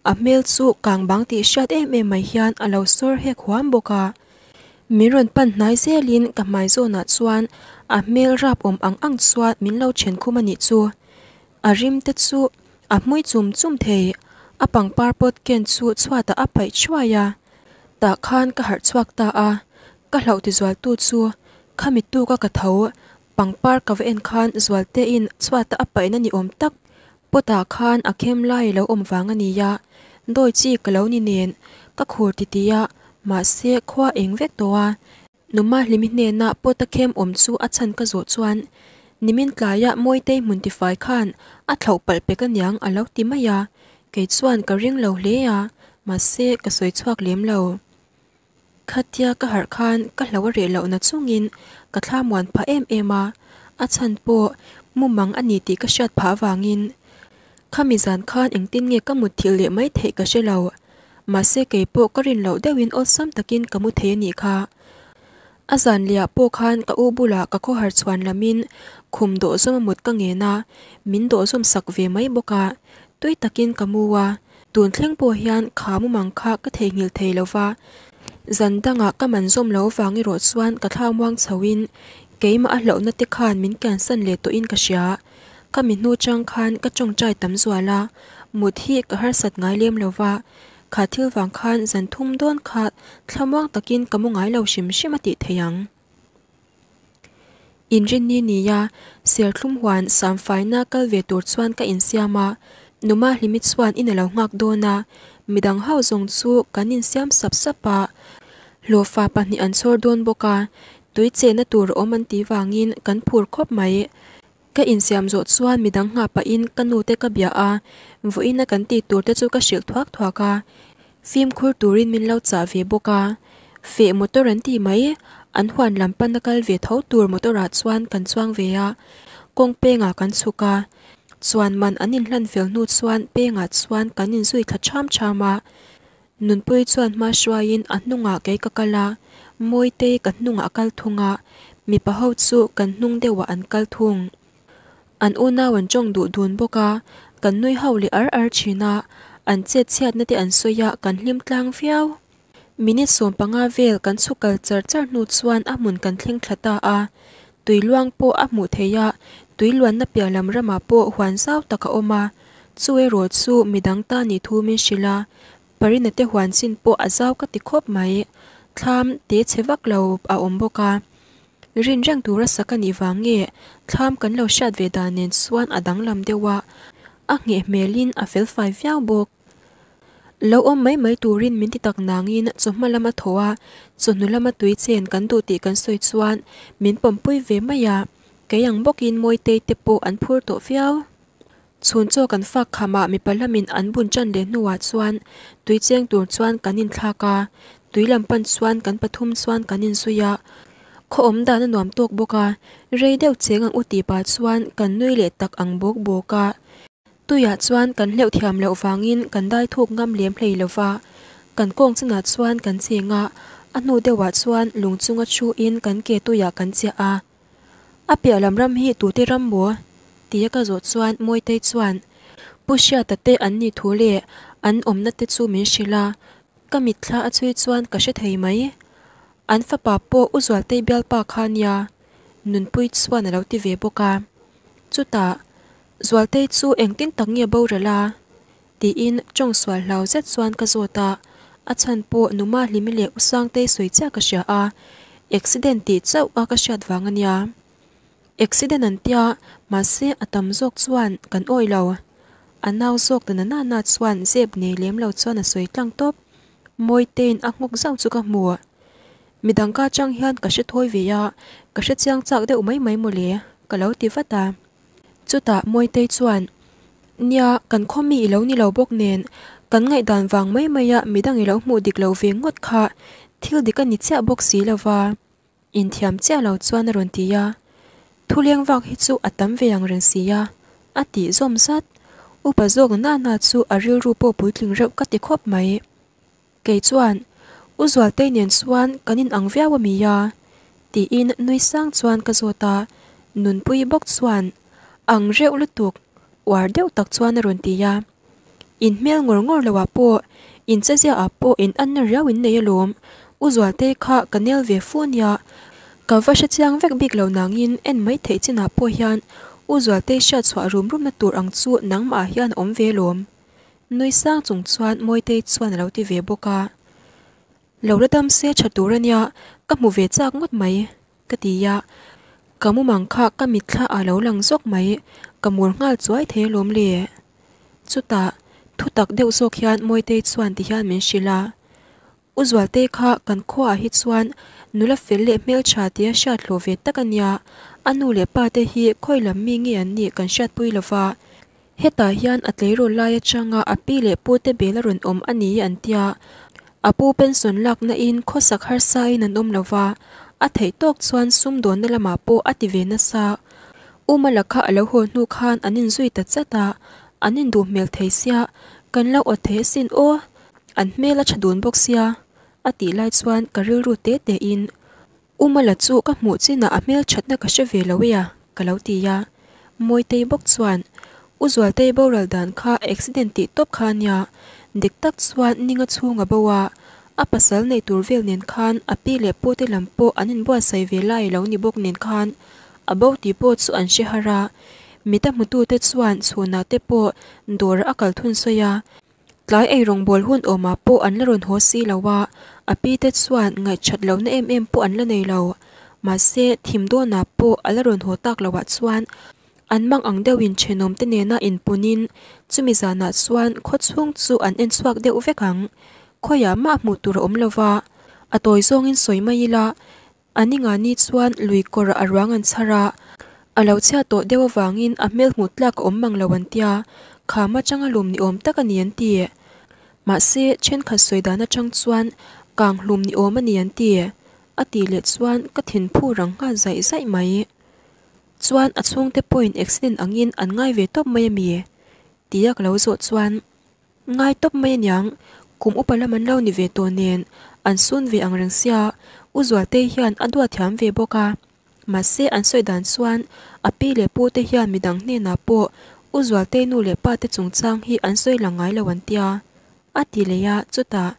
a hmel chu kang bang tih hriat em em mai hian a lo sawr hek huam bawk a. Min rawn pan hnai zelin ka hmai zawnah chuan a hmel rap awm ang ang chuan min lo then khum a nih chu. A rim te chu a hmui chum chum thei, a pangpar pawt ken chu chhuatah a paih thuai a. Tah khan ka harh chhuak ta a, ka hlauh ti zualtu chu khami tuka ka tho pangpar ka va en khan Zualtein chhuata a paihna ni awm tak. Pot ah khan a khem lai a lo awm vang a nia, dawi chi ka lo ni nen ka khur ti ti a, mahse khua eng vek tawh a. Numa Hlimi hnena pot a khem awm chu a chhan ka zawh chuan nimin tlaia Mawitei hmun tifai khan a thlauh palh pek aniang a lo ti mai a, kei chuan ka ring lo hle a, mahse ka sawi chhuak lem lo. Khatia ka harh khan ka hlo a reh lohna chungin ka thla muan phah em em a, a chhan pawh mumang a ni tih ka hriat phah avangin khami zan khan engtin nge ka mutthilh leh mai theih ka hre lo. Mahse kei pawh ka rin loh deuhin awlsam takin ka mu thei a nih kha. A zan lehah pawh khan ka u bulah ka khawhar chhuan lamin khum dawhzawm a mut ka ngen a, min dawhzawm sak ve mai bawk a, tui takin ka mu a. Tun thleng pawh hian kha mumang kha ka theihnghilh thei lo va, zan dangah ka man zawm lo vang erawh chuan ka thla muang chhoin keimah a hlauhna te khan min kiansan leh tawhin ka hria. Ka mi hnu chang khan ka tawngtai tam zual a, mut hi ka harsat ngai lem lo va, kha thil vang khan zan thum dawn kha thlamuang takin ka mu ngai lo hrim hrim a tih theih ang. Inrinni nia Serthlum huan samfaina kal ve tur chuan ka insiam a, Numa Hlimi chuan in a lo nghak dawn a, midang ho zawng chu kan insiam sap sap a, hlawhfa pahnih an chhawr dawn bawk a, tui chehna tur a awm an tih vangin kan phur khawp mai. Ka insiam zawh chuan midang nghah pahin ka nute ka bia a, vawiina kan tih tur te chu ka hrilh thuak thuak a, fimkhur turin min lo chah ve bawk a. Feh motor an ti mai, an huan lam pana kal ve tho tur motor ah chuan kan chuang ve a, kawng pengah kan chhuk a, chuan man an inhlan fel hnu chuan pengah chuan kan inzui thla ṭham ṭham a. Nunpui chuan hma hruaiin a hnungah kei ka kal a, Mawitei ka hnungah a kal thung a, mipa ho chu kan hnung deuhah an kal thung. An unau an tawng duh dun bawk a, kan nui ho leh ar ar thin a, an chet chhiatna te an sawi a, kan hlim tlang viau. Minute 15 vel kan chhuk kal char char hnu chuan a hmun kan thleng thla ta a, tui luang pawh a hmuh theih a, tui luanna piah lam ramah pawh huan zau tak a awm a, Chu erawh chu midang ta nih thu min hrilh a, Parina te huan chin pawh a zau ka ti khawp mai. Thlam te chhe vak lo a awm bawk a. Rin reng tura sak a nih vang nge thlam kan lo hriat ve dan nen chuan a danglam deuh a, a ngheh hmelin a felfai viau bawk. Lo awm mai mai turin min ti tak nangin chawhma lama thaw a, chawhnu lama tui chen kan duh tih kan sawi chuan min pawmpui ve mai a, kei ang bawkin Mawitei te pawh an phur tawh viau. Chhun chaw kan fak khamah mipa lamin an bun ṭan leh hnuah chuan tui cheng tur chuan kan inthlak a, tui lam pan chuan kan pathum chuan kan inzui a, khaw awm dan a nuam tawk bawk a, rei deuh cheng ang u tih pah chuan kan nui leh tak ang bawk bawk a. Tuiah chuan kan hleuh thiam loh vangin kan dai thuk ngam lem hlei lo va, kan kawng chinah chuan kan cheng a, a hnu deuhah chuan lung chunga thuin kan ke tuiah kan chiah a. A piah lam ram hi tute ram maw? tia ka zawh chuan Mawitei chuan Pu Hriata te an nih thu leh an awmna te chu min hrilh a, ka mitthla a chhui chuan ka hre thei mai. An fapa pawh U Zualtei bialpa kha nia, Nunpui chuan a lo ti ve bawk a. Chutah, Zualtei chu engtin tak nge boral a? Tiin tawng sual hlau zet chuan ka zawt a, a chhan pawh Numa Hlimi leh U Sangtei sawi chiah ka hria a, accident tih chauh a ka hriat vang a nia. Accident an tia, mahse a tam zawk chuan kan awih lo. A nau zawk ta na na na chuan zep nei lem lo chuan a sawi tlang tawp. Mawitein a nghawk zauh chu ka hmu. Midang ka chang hian ka hre thawi ve a, ka hre chiang chak deuh mai mai mawle, ka lo ti vat a. Chutah Mawitei chuan, Nia, kan khaw mi i lo ni lo bawk nen, kan ngaihdan vang mai maia midang i lo hmuh dik lo ve ngawt kha thil dik a ni chiah bawk si lo va, inthiam chiah lo chuan a rawn ti a. Thu leng vak hi chu a tam ve ang reng si a, a tih zawm zat. Upa zawk na na chu a rilru pawh puitling reuh ka ti khawp mai. Kei chuan, U Zualtei nen chuan kan in ang viau a mi a? tiin nui sang chuan ka zawt a, Nunpui bawk chuan, Ang reuh lutuk, uar deuh tak chuan a rawn ti a. In hmel ngawr ngawr loh ah pawh, in chezia ah pawh in anna riau in nei alawm, U Zualtei kha ka nel ve fu nia, ka va hre chiang vek bik lo nangin en mai theih chinah pawh hian U Zualtei hriat chhuah rum rumna tur ang chu nangmah ah hian a awm ve alawm. Nui sang chung chuan Mawitei chuan a lo ti ve bawk a. Lo la dam se tha tur a nia, ka hmu ve chak ngawt mai, ka ti a. Ka mumang kha ka mitthla ah lo lang zawk mai, ka mur nghal chuai thei alawm le. Chutah, thutak deuh zawk hian Mawitei chuan tihian min hrilh a, U Zualtei kha kan khuaah hi chuan nula fel leh hmeltha tia hriat hlawh ve tak a nia, a nu leh pa te hi khawi lam mi nge an nih kan hriatpui lo va. Hetah hian a tleirawl lai atanga a pi leh pu te bel a rawn awm a ni an tia, a pu pension lakna in khawsak harsa in an awm lo va, a theih tawk chuan sumdawnna lamah pawh a ti ve nasa. U Mala kha a lo haw hnu khan an inzui ta chat a, an induh hmel thei sia, kan lo awt thei asin aw, an hmel a tha dun bawk sia a tih lai chuan ka rilru te te in U Mala chu ka hmuh chinah a hmel thatna ka hre ve lo e a ka lo ti a, Mawitei bawk chuan U Zualtei boral dan kha accident tih tawp kha ania, dik tak chuan ninga chhung a bo a, a pasal nei tur vel nen khan a pi leh pu te lam pawh an inbuatsaih ve lai lo ni bawk nen khan a bo tih pawh chu an hre har a, mita hmutute chuan chhunah te pawh dawrah a kal thun sawi a, Tlai eirawngbawl hun awmah pawh an la rawn haw si lo a, a pi te chuan ngaihthat lohna em em pawh an la nei lo. Mahse, thim dawnah pawh a la rawn haw tak loah chuan an mang ang deuhin thenawm te nena inpunin chumi zanah chuan khaw chhung chu an en chhuak deuh vek ang. Khawiah mah hmuh tur a awm lo va, a tawi zawngin sawi mai ila, A ninga ni chuan lui kawrah a ruang an chhar a, a lo chhiat tawh deuh avangin a hmel hmuh tlak a awm mang lo an tia, kham atanga lum ni awm tak a ni an ti. Mahse, thenkhat sawi dan atang chuan kang hlum ni awm a ni an ti. A tih leh chuan ka thinphu rang nghal zaih zaih mai. Chuan a chhungte pawhin accident angin an ngai ve tawp mai a mi? Tia ka lo zawh chuan. Ngai tawp mai aniang, kum upa lam an lo ni ve tawh nen an sun ve ang reng sia, U Zualtei hian a duat thiam ve bawk a. Mahse an sawi dan chuan a pi leh pu te hian midang hnenah pawh U Zualtei nu leh pa te chungchang hi an sawi lang ngai lo an tia. A ti leh a, chutah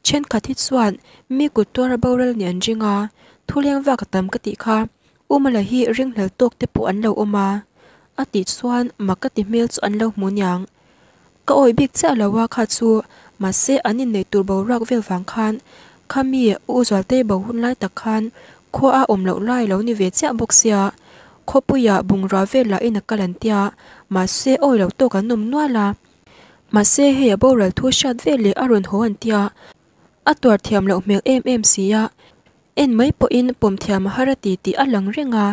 thenkhat hi chuan mi kut tuara boral nih an ring a, thu leng vak a tam ka tih kha U Mala hi ringhlel tawk te pawh an lo awm a, a tih chuan mak ka ti hmel chu an lo hmu niang. Ka awih bik chiah lo a kha chu, mahse an inneih tur boruak vel vang khan khami U Zualtei bo hun lai tak khan khua a awm loh lai lo ni ve chiah bawk sia, khawpuia bungrua vel lah in a kal an tia, mahse awih lo tawk an awm nual a. Mahse hei a boral thu hriat vel leh a rawn haw an tia, a tuar thiam loh hmel em em sia, En mai pawhin pawm thiam a har a ti tih a lang reng a,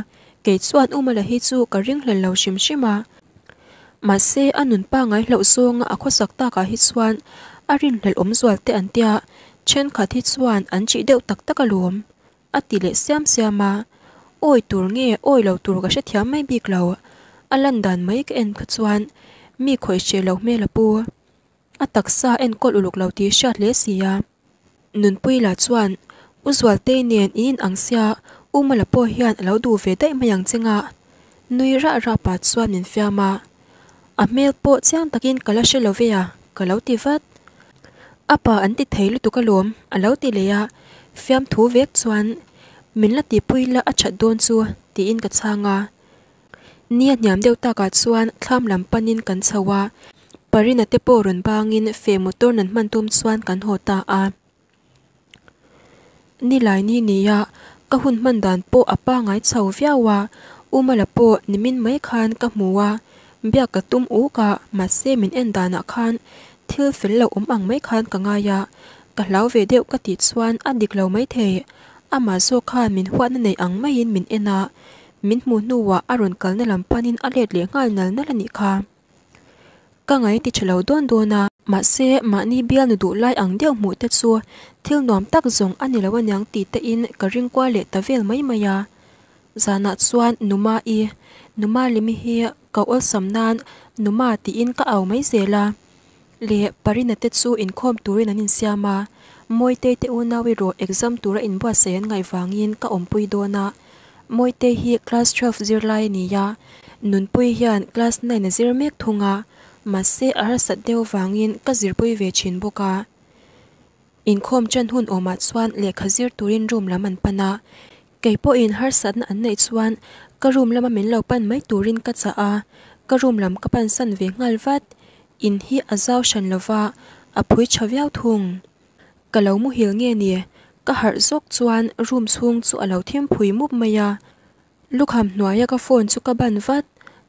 kei chuan U Mala hi chu ka ringhlel lo hrim hrim a. Mahse, a nun pangai hlauh zawnga a khawsak takah hi chuan a rinhlelh awm zual te an tia, thenkhat hi chuan an chih deuh tak tak alawm, a ti leh siam siam a. Awi tur nge awi lo tur ka hrethiam mai bik lo, a lan dan mai ka en kha chuan mi khawih hreh lo hmel a pu. A taksa enkawl uluk lo tih hriat hle si a. Nunpui lah chuan, U Zualtei nen in in ang sia, U Mala pawh hian a lo duh ve daih mai ang che nga. Nui rah rah pah chuan min fiam a. A hmel pawh chiang takin ka la hre lo ve a, ka lo ti vat. A pa an ti thei lutuk alawm, a lo ti leh a. Fiamthu vek chuan, Min la tihpui la a that dawn chu, tiin ka chhang a. Ni a hniam deuh takah chuan thlam lam panin kan chho a, Parina te pawh rawn bangin feh motor nan hman tum chuan kan haw ta a. Nilai ni nia ka hun hman dan pawh a pangai chho viau a, U Mala pawh nimin mai khan ka hmu a, biak ka tum uk a, mahse min en danah khan thil fel lo awm ang mai khan ka ngai a, ka hlau ve deuh ka tih chuan a dik lo maithei, amah zawk khan min huatna nei ang maiin min en a, Min hmuh hnuah a rawn kalna lam panin a let leh nghal nal nal a nih kha. Ka ngai ti tha lo dawn dawn a. Mahse, mahni bialnu duh lai ang deuh hmuh te chu thil nuam tak zawng a ni lo aniang tih te in ka ring kual leh ta vel mai mai a. Zanah chuan Numa i, Numa Limi hi ka awlsam nan Numa tiin ka au mai zel a. Leh Parina te chu inkhawm turin an insiam a, Mawitei te unau erawh exam tura inbuatsaih an ngaih vangin ka awmpui dawn a. Mawitei hi class 12 zirlai a ni a, Nunpui hian class nine a zir mek thung a, mahse a harsat deuh vangin ka zirpui ve thin bawk a. Inkhawm ṭan hun awmah chuan lehkha zir turin room lam an pan a, kei pawhin harsatna an neih chuan ka room lama min lo pan mai turin ka chah a, ka room lam ka pansan ve nghal vat. In hi a zau hran lova, a phui ṭha viau thung. Ka lo muhil nge ni? Ka harh zawk chuan room chhung chu a lo thim phui mup mai a. Lukham hnuaia ka phone chu ka ban vat,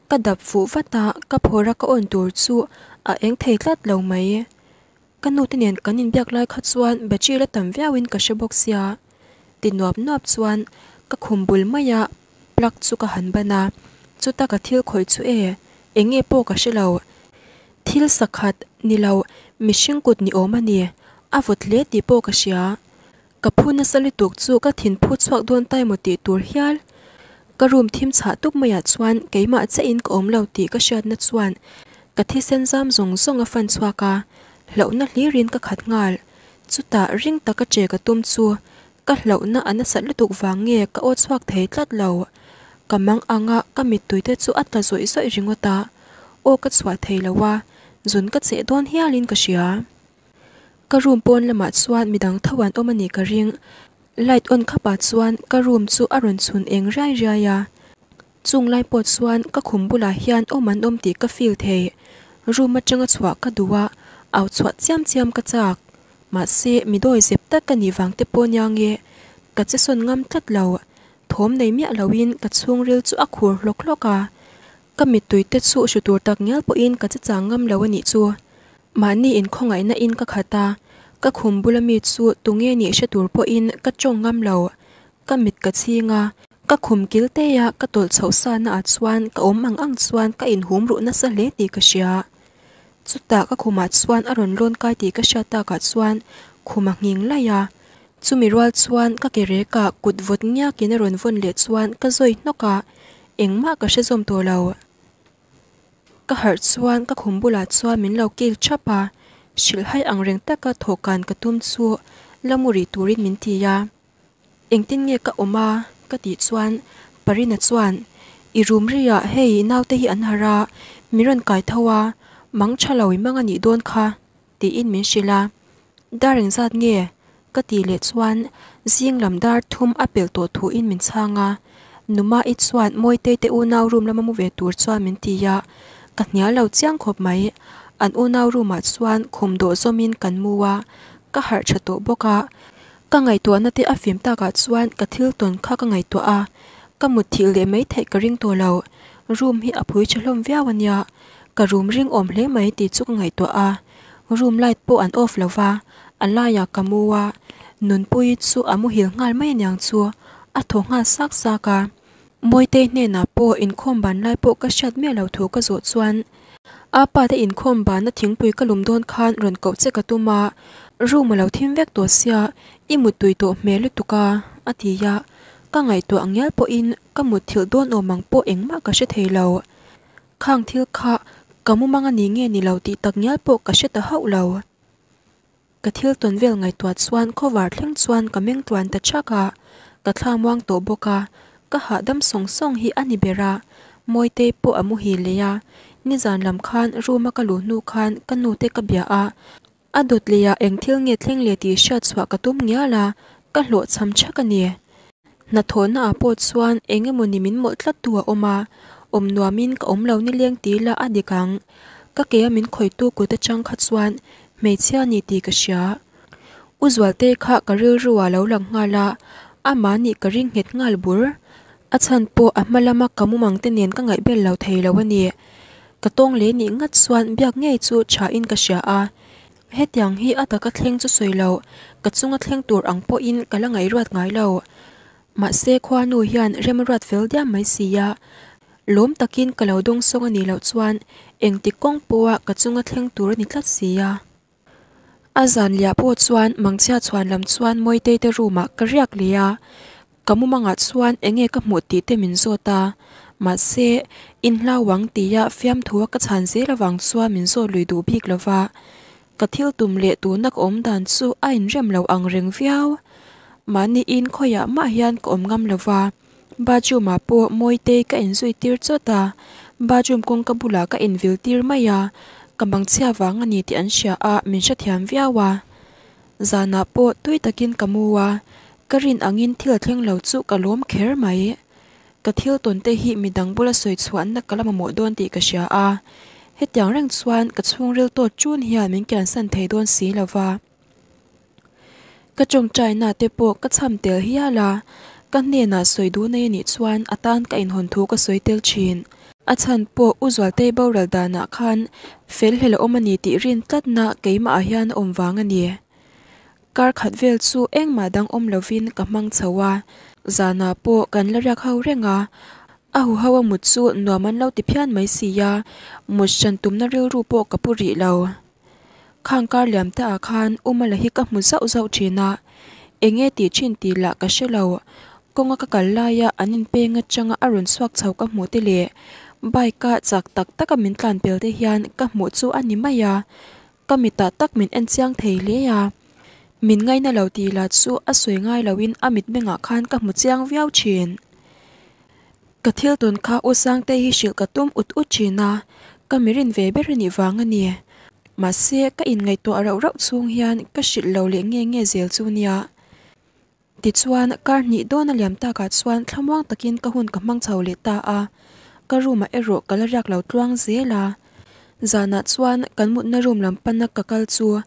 ka dap fuh vat a, ka phawrh a ka on tur chu A eng thei tlat lo mai. Ka nu te nen kan inbiak lai kha chuan battery la tam viau in ka hre bawk sia. Ti nuap nuap chuan ka khum bul mai a plug chu ka han ban a, chuta ka thil khawih chu e, eng nge pawh ka hre lo. Thil sakhat ni lo mihring kut ni awm a ni, a vawt hle tih pawh ka hria. Ka phu nasa lutuk chu ka thin phu chhuak dawn ta emaw tih tur hial. Ka room thim chhah tuk maiah chuan keimah chiahin ka awm lo tih ka hriatna chuan ka thisen zam zawng zawng a fan chhuak a, hlauhna hlirin ka khat nghal. Chutah ring taka che ka tum chu ka hlauhna a nasat lutuk vang nge ka aw chhuak thei tlat lo. Ka mang anga ka mittui te chu a tla zawih zawih ringawt a, aw ka chhuah thei lo a, zun ka cheh dawn hialin ka hria. Ka room pawn lamah chuan midang tho an awm a nih ka ring. Light on khapah chuan ka room chu a rawn chhun eng riai riai a. Chung lai pawh chuan ka khum bulah hian awm an awm tih ka feel thei. Room atanga chhuah ka duh a, au chhuah chiam chiam ka chak. Mahse mi dawi zep tak ka nih vang te pawh nia nge ka che sawn ngam tlat lo. Thawm nei miah loin ka chhungril chu a khur hlawk hlawk a. Ka mittui te chu hru tur tak ngial pawhin ka che chang ngam lo a nih chu. Mahni inkhawngaihna in ka khat a, ka khum bula mi chu tunge nih hre tur pawhin ka tawng ngam lo. Ka mit ka chhing a, ka khum kil te a ka tawlh chhoh sa na ah chuan ka awm ang ang chuan ka inhum ruh nasa hle tih ka hria. Chutah ka khumah chuan a rawn lawn kai tih ka hriat takah chuan khum a nghing laih a. Chumi rual chuan ka ke rekah kut vawt ngiakin a rawn vawn leh chuan ka zawi hnawk a, engmah ka hre zawm tawh lo. Ka harh chuan ka khum bulah chuan min lo kil thap a, hrilhhai ang reng taka thawhkan ka tum chu la mu rih turin min ti a. Engtin nge ka awm a? ka tih chuan Parina chuan, I rum ri ah hei naute hi an harh a, min rawn kai tho a, mang tha lo i mang a nih dawn kha. Tiin min hrilh a, Dar engzat nge? ka tih leh chuan zing lam dar thum a pel tawh thuin min chhang a, Numa-i chuan Mawitei te unau room lama mu ve tur chuan min ti a, ka hnial lo chiang khawp mai. An unau room ah chuan khum dawh zawmin kan mu a, ka harh tha tawh bawk a, ka ngaihtuahna te a fim takah chuan ka thil tawn kha ka ngaihtuah a, ka mutthilh leh mai theih ka ring tawh lo. Room hi a phui tha hlawm viau a nia, Ka room ring awm hle mai tih chu ka ngaihtuah a, room light pawh an off lo va, a laiah ka mu a, Nunpuii chu a muhil nghal mai aniang chu a thaw nghal sak sak a. Mawitei hnenah pawh inkhawm ban lai pawh ka hriat miah lo thu ka zawh chuan, A pa te inkhawm banna thingpui ka lum dawn khan rawn koh che ka tum a, room a lo thim vek tawh sia, i muttui tawh hmel lutuk a, a ti a, ka ngaihtuah ngial pawhin ka mutthilh dawn awm ang pawh engmah ka hre thei lo. Khang thil kha ka mumang a ni nge ni lo tih tak ngial pawh ka hre ta hauh lo. Ka thil tawn vel ngaihtuah chuan khawvar thleng chuan ka meng tluan ta thak a, ka thla muang tawh bawk a, ka hahdam sawng sawng hi a ni ber a, Mawitei pawh a muhil leh a, nizan lam khan room a ka luh hnu khan ka nu te ka bia a, a dawt leh ah eng thil nge thleng leh tih hriat chhuah ka tum ngial a, ka hlawhchham thak a ni. Hnathawhna ah pawh chuan eng emaw ni min mawlh tlat tu a awm a, awm nuamin ka awm lo nileng ti ila a dik ang. Ka ke a min khawihtu kut atang kha chuan hmeichhia ni tih ka hria. U Zualte kha ka rilru ah lo lang nghal a, amah nih ka ring nghet nghal bur. A chhan pawh a hma lama ka mumang te nen ka ngaihbel lo thei lo a ni. Ka tawng leh nih ngat chuan biak ngei chu tha in ka hria a. Hetiang hi a taka thleng chu sawi lo, ka chunga thleng tur ang pawhin ka la ngaihruat ngai lo. Mahse khuanu hian rem a ruat fel diam mai si a, lawm takin ka lo dawng sawng a nih loh chuan engtik kawng pawha ka chunga thleng tur a ni tlat si a. A zan liah pawh chuan mangchhia chhuan lam chuan Mawitei te room ah ka riak leh a, Ka mumangah chuan enge ka hmuh tih te min zawt a, mahse inhlau ang tia fiamthua ka chhan zel avang chuan min zawt lui duh bik lo va. Ka thil tum leh tuna ka awm dan chu a inrem lo ang reng viau. Mahniin khawiah mah hian ka awm ngam lo va, bathroom ah pawh Mawitei ka inzui tir chawt a, bathroom kawngka bulah ka invil tir mai a, ka mangchhia vang a ni tih an hria a, min hrethiam viau a. Zanah pawh tui takin ka mu a, ka rin angin thil a thleng lo chu ka lawm kher mai. Ka thil tawn te hi midang bula sawi chhuahna ka la mamawh dawn tih ka hria a, hetiang reng chuan ka chhungril tawt ṭun hian min kiansan thei dawn si lo va. Ka tawngtaina te pawh ka chham tel hial a, ka hnenah sawi duh nei a nih chuan a tan ka inhawn thu ka sawi tel thin. A chhan pawh U Zualtei boral danah khan fel hlel a awm a ni tih rin tlatna keimahah hian a awm vang a ni. Kar khat vel chu engmah dang awm lovin ka hmang chho a, zanah pawh kan la riak ho reng a, a huho a mut chu nuam an lo ti phian mai si a, mut hran tumna rilru pawh ka pu rih lo. Khang kar liam ta ah khan U Mala hi ka hmu zauh zauh thin a, eng nge tih thin tih lah ka hre lo. Kawnga ka kal laia an inpeng atanga a rawn chhuak chho ka hmuh te leh bike a chak tak taka min tlan pel te hian ka hmuh chu a ni mai a, ka mitah tak min en chiang thei hle a. Min ngaina lo tih lah chu a sawi ngai loin a mitmengah khan ka hmu chiang viau thin. Ka thil tawn kha U Sangtei hi hrilh ka tum ut ut thin a, ka mirin ve ber a nih vang a ni. Mahse, ka inngaihtuah rauh rauh chhung hian ka hrilh lo leh nge nge zel chu nia. Tichuan, kar hnih dawn a liam takah chuan thlamuang takin ka hun ka hmang chho leh ta a, ka room ah erawh ka la riak lo tluang zel a. Zanah chuan kan mutna room lam pana ka kal chu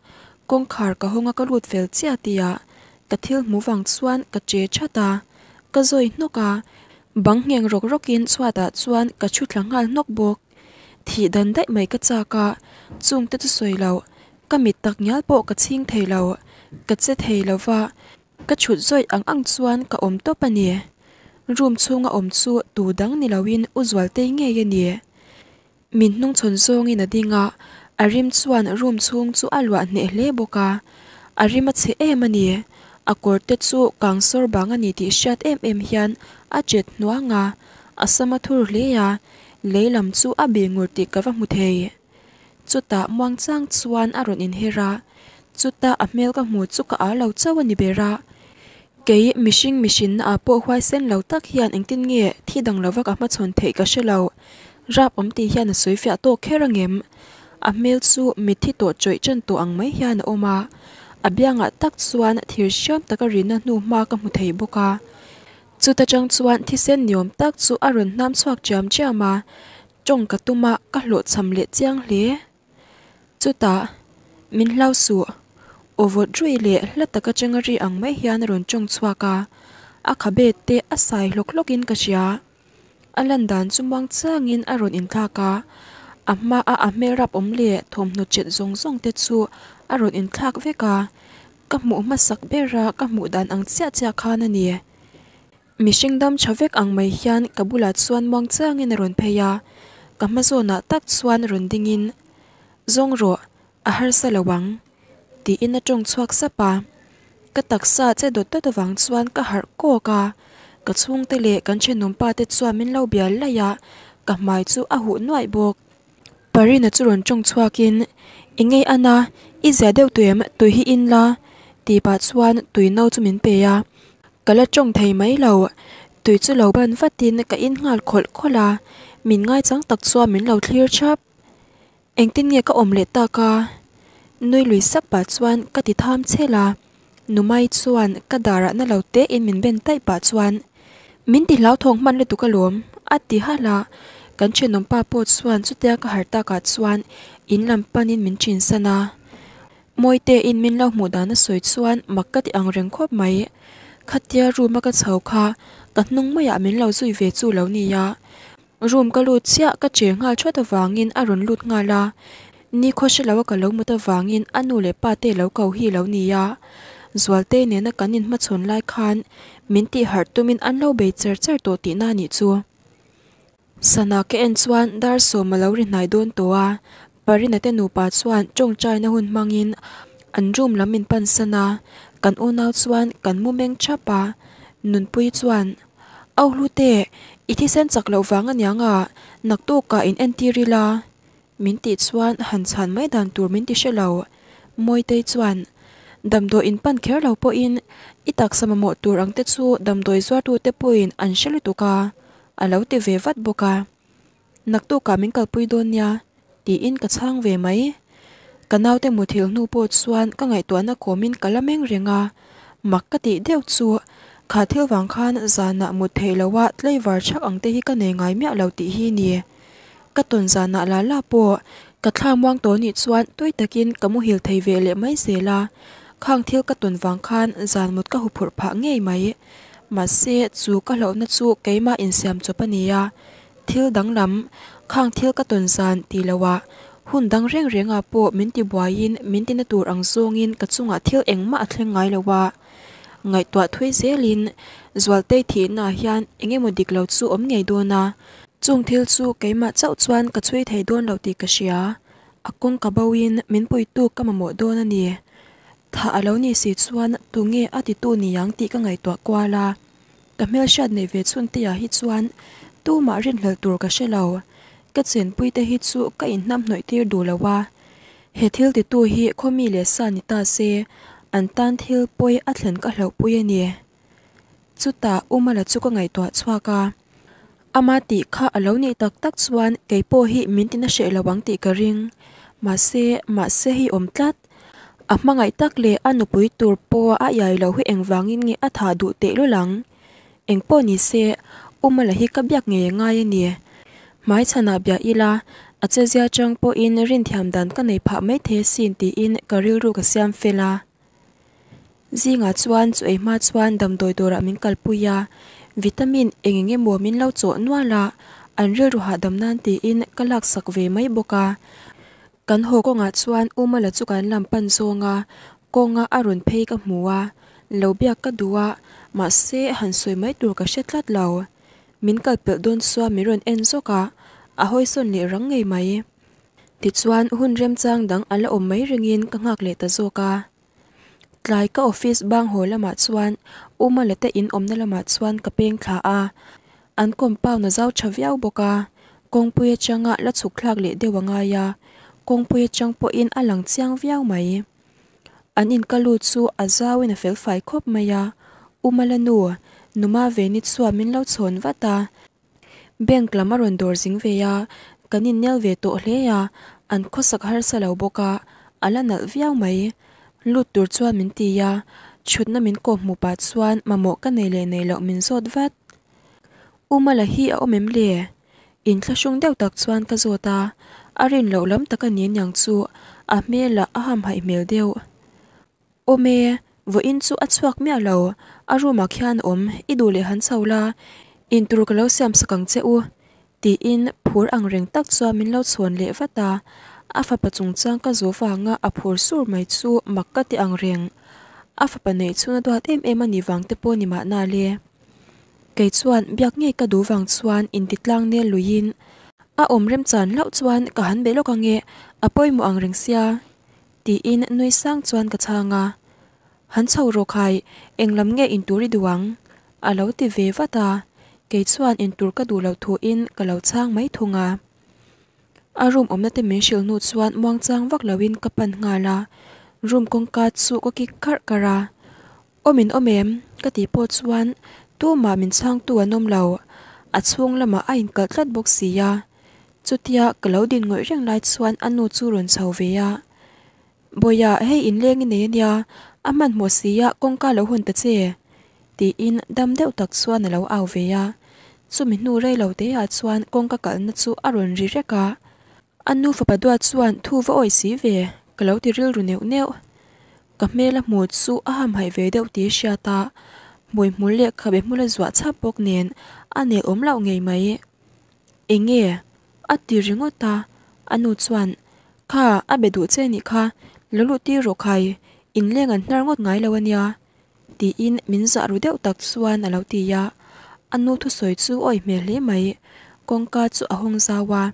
kawngkhar ka hawng a ka lut fel chiah tihah Ka thil hmu vang chuan ka che that a, ka zawi hnawk a, bang ngheng rawk rawkin chhuatah chuan ka thu thla nghal hnawk bawk. Thih dan daih mai ka chak a, chungte chu sawi loh, ka mit tak ngial pawh ka chhing thei lo, ka che thei lo va, ka chhut zawih ang ang chuan ka awm tawp a ni. Room chhunga awm chu tu dang ni loin U Zualtei ngei a ni. Min hnungchhawn zawngin a ding a, a rim chuan room chhung chu a luah hneh hle bawk a. A rim a chhe em a ni. A kawr te chu kang sawr bang a ni tih hriat em em hian a chet hnuang a, a sam a thur hle a, lei lam chu a bih ngur tih ka va hmu thei. Chutah muangchang chuan a rawn inher a, chutah a hmel ka hmu chu ka â lo chauh a ni ber a. Kei mihring mihrinna ah pawh huaisen lo tak hian engtin nge thi dang lova ka hmachhawn theih ka hre lo. Rap awm tih hian a sawi fiah tawk kher angem? A hmel chu mitthi tawh chawih ṭan tawh ang mai hian a awm a. A biangah tak chuan thir hriam taka rihna hnu hma ka hmu thei bawk a. Chuta ṭang chuan thisen niawm tak chu a rawn hnam chhuak ṭiam ṭiam a. Ṭawng ka tum a, ka hlawhchham leh chiang hle. Chutah, min hlau suh. Aw vawt ruih leh hla taka changa ri ang mai hian a rawn tawng chhuak a, a khabe te a sai hlawk hlawkin ka hria. A lan dan chu muang changin a rawn inthlak a, a hmaa a hmel rap awm leh thawmhnaw chet zawng zawng te chu a rawn inthlak vek a, ka hmuh hmasak bera ka hmuh dan ang chiah chiah khan a ni. Mihring dam tha vek ang mai hian ka bulah chuan muang chiangin a rawn phei a, ka hma zawnah tak chuan rawn dingin, Zawng rawh, a harsa lo ang, tiin a tawng chhuak sap a. Ka taksa che dawt dawt avang chuan ka harh kawk a, ka chhungte leh kan thenawmpa te chuan min lo bial laih a, ka hmai chu a huh nuaih bawk. Parina chu rawn tawng chhuakin, I ngei ana, i zia deuh tui em, tui hi in la, tih pah chuan tui no chu min pe a. Ka la tawng thei mai lo, tui chu lo ban vatin ka in nghal khawlh khawlh a, min ngaichang tak chuan min lo thlir thap. Engtin nge ka awm leh tak a? Nui lui sak pah chuan ka ti tham chhel a, Numai chuan ka darah na lo te in min ben taih pah chuan, Min ti hlauthawng hman lutuk alawm, a ti halh a, kan thenawm pa pawh chuan chutia ka harh takah chuan in lam panin min ṭin san a. Mawite in min lo hmuh dan a sawi chuan mak ka ti ang reng khawp mai. Khatia room a ka chho kha ka hnung maiah min lo zui ve chu lo nia. Room ka lut chiah ka che nghal thawt avangin a rawn lut nghal a, nikhaw hre lo a ka lo mut avangin a nu leh pa te lo ko hi lo nia. Zualtei nena kan inhmachhawn lai khan min tih harh tumin an lo bei cher cher tawh tihna a nih chu. Sana ka en chuan dar sawm a lo ri hnai dawn tawh a, Parina te nupa chuan tawngtaina hun hmangin an room lam min pansan a, kan unau chuan kan mu meng thap a, Nunpuii chuan, Au Hlute, i thisen chak loh vang aniang a, naktukah in entir ila. Min tih chuan han chhan mai dan tur min ti hre lo. Mawitei chuan, Damdawi in pan kher lo pawhin i taksa mamawh tur ang te chu damdawi zuartute pawhin an hre lutuk a, a lo ti ve vat bawk a. Naktukah min kalpui dawn nia, tiin ka chhang ve mai. Ka naute muthilh hnu pawh chuan ka ngaihtuahna kawmin ka la meng reng a, mak ka tih deuh chu kha thil vang khan zanah mut theih loha tlaivar chhak ang te hi ka nei ngai miah lo tih hi ni. Ka tawn zanah la la pawh ka thla muang tawh nih chuan tui takin ka muhil thei ve leh mai zel a, khang thil ka tawn vang khan zan mut ka huphurh phah ngei mai. Mahse chu ka hlauhna chu keimah insiam chawp a ni a. Thil danglam, khang thil ka tawn zan tih loh ah hun dang reng reng ah pawh min ti buaiin min tina tur ang zawngin ka chungah thil engmah a thleng ngai lo a. Ngaihtuah thui zelin Zualtei thihna ah hian eng emaw dik lo chu awm ngei dawn a. Chung thil chu keimah chauh chuan ka chhui thei dawn lo tih ka hria. A kawng ka bo in min puitu ka mamawh dawn a ni. Thah a lo nih si chuan tunge a titu niang tih ka ngaihtuah kual a. Ka hmelhriat neih ve chhun te ah hi chuan tumah rinhlelh tur ka hre lo. Ka chenpui te hi chu ka inhnam hnawih tir duh lo a. He thil titu hi khawmi leh sa ni ta se an tan thil pawi a thlen ka hlauhpui a ni. Chutah Umala chu ka ngaihtuah chhuak a. Ama tih kha a lo nih tak tak chuan kei pawh hi min tina hreh lo ang tih ka ring. Mahse, mahse hi awm tlat. A hmangaih tak leh a nupui tur pawh a iai loh hi engvangin nge a thah duh tehlul ang? Engpawh ni se, Umala hi ka biak ngei a ngai a ni. Hmaichhanah bia ila, a chezia chang pawhin rinthiam dan ka nei phah maithei asin tiin ka rilru ka siam fel a. Zingah chuan chu ei hma chuan damdawi dawrah min kalpui a, vitamin eng eng emaw min lo chawh nual a, an rilru hahdam nan tiin ka laksak ve mai bawk a. Kan haw kawngah chuan U Mala chu kan lam pan zawng a, kawnga a rawn phei ka hmu a, lo biak ka duh a, mahse han sawi mai tur ka hre tlat lo. Min kalpelh dawn chuan min rawn en zawk a, a hawisawn leh rang ngei mai. Tichuan hun remchang dang a la awm mai ringin ka nghak leh ta zawk a. Tlai ka office bang haw lamah chuan U Mala te in awmna lamah chuan ka peng thla a, an compound a zau tha viau bawk a, kawngpui atanga la chhuk thlak leh deuh a ngai a, kawngpui atang pawhin a lang chiang viau mai. An in ka lut chu a zauin a fel fai khawp mai a, U Mala nu, Numa Veni chuan min lo chhawn vat a. Bank lam a rawn dawr zing ve a, kan innel ve tawh hle a, an khawsak harsa lo bawk a, a la nalh viau mai. Lut tur chuan min ti a, chhutna min kawp hmuh pah chuan mamawh ka nei leh nei loh min zawt vat. U Mala hi a awm em le? Inthlahrung deuh tak chuan ka zawt a, a rin loh lam tak a ni aniang chu a hmelah a hamhaih hmel deuh. Awm e, vawiin chu a chhuak miah lo, a room ah khian awm, i duh leh han chho la, intur ka lo siam sak ang che u, tiin phur ang reng tak chuan min lo chhawn leh vat a, a fapa chungchang ka zawh vanga a phur sur mai chu mak ka ti ang reng, a fapa neih chhun a duat em em a nih vang te pawh ni mahna le. Kei chuan biak ngei ka duh vang chuan intitlang nel luiin a awm remchan hlauh chuan ka han be lawk ange, a pawimawh ang reng sia. Tiin nui sang chuan ka chhang a, Han chho rawh khai, eng lam nge intur i duh ang? A lo ti ve vat a, kei chuan intur ka duh loh thuin ka lo chhang mai thung a. A room awmna te min hrilh hnu chuan muangchang vak loin ka pan nghal a, room kawngka chu ka kik kharh kharh a, Awm in awm em? Ka tih pawh chuan tumah min chhangtu an awm lo, a chhung lamah a inkalh tlat bawk si a. Chutia ka lo din ngawih reng lai chuan a nu chu rawn chho ve a, Bawiha hei inleng i nei ania, a hmanhmawh si a kawngka lo hawn ta che tiin dam deuh tak chuan a lo au ve a. Chumi hnu rei lo te ah chuan kawngka kalhna chu a rawn ri rek a, a nu fapa duat chuan thu va awih si ve ka lo ti rilru neuh neuh. Ka hmel a hmuh chu a hamhaih ve deuh tih hriat a, hmui hmul leh khabe hmul a zuah chhap bawk nen a nel awm loh ngei mai. Eng nge? A ti ringawt a, a nu chuan, Kha, a be duh che nih kha, lo luh tir rawh khai, inleng an hnar ngawt ngai lo a nia, tiin min zah ru deuh tak chuan a lo ti a, a nu thusawi chu awi hmel hle mai, kawngka chu a hawng zau a,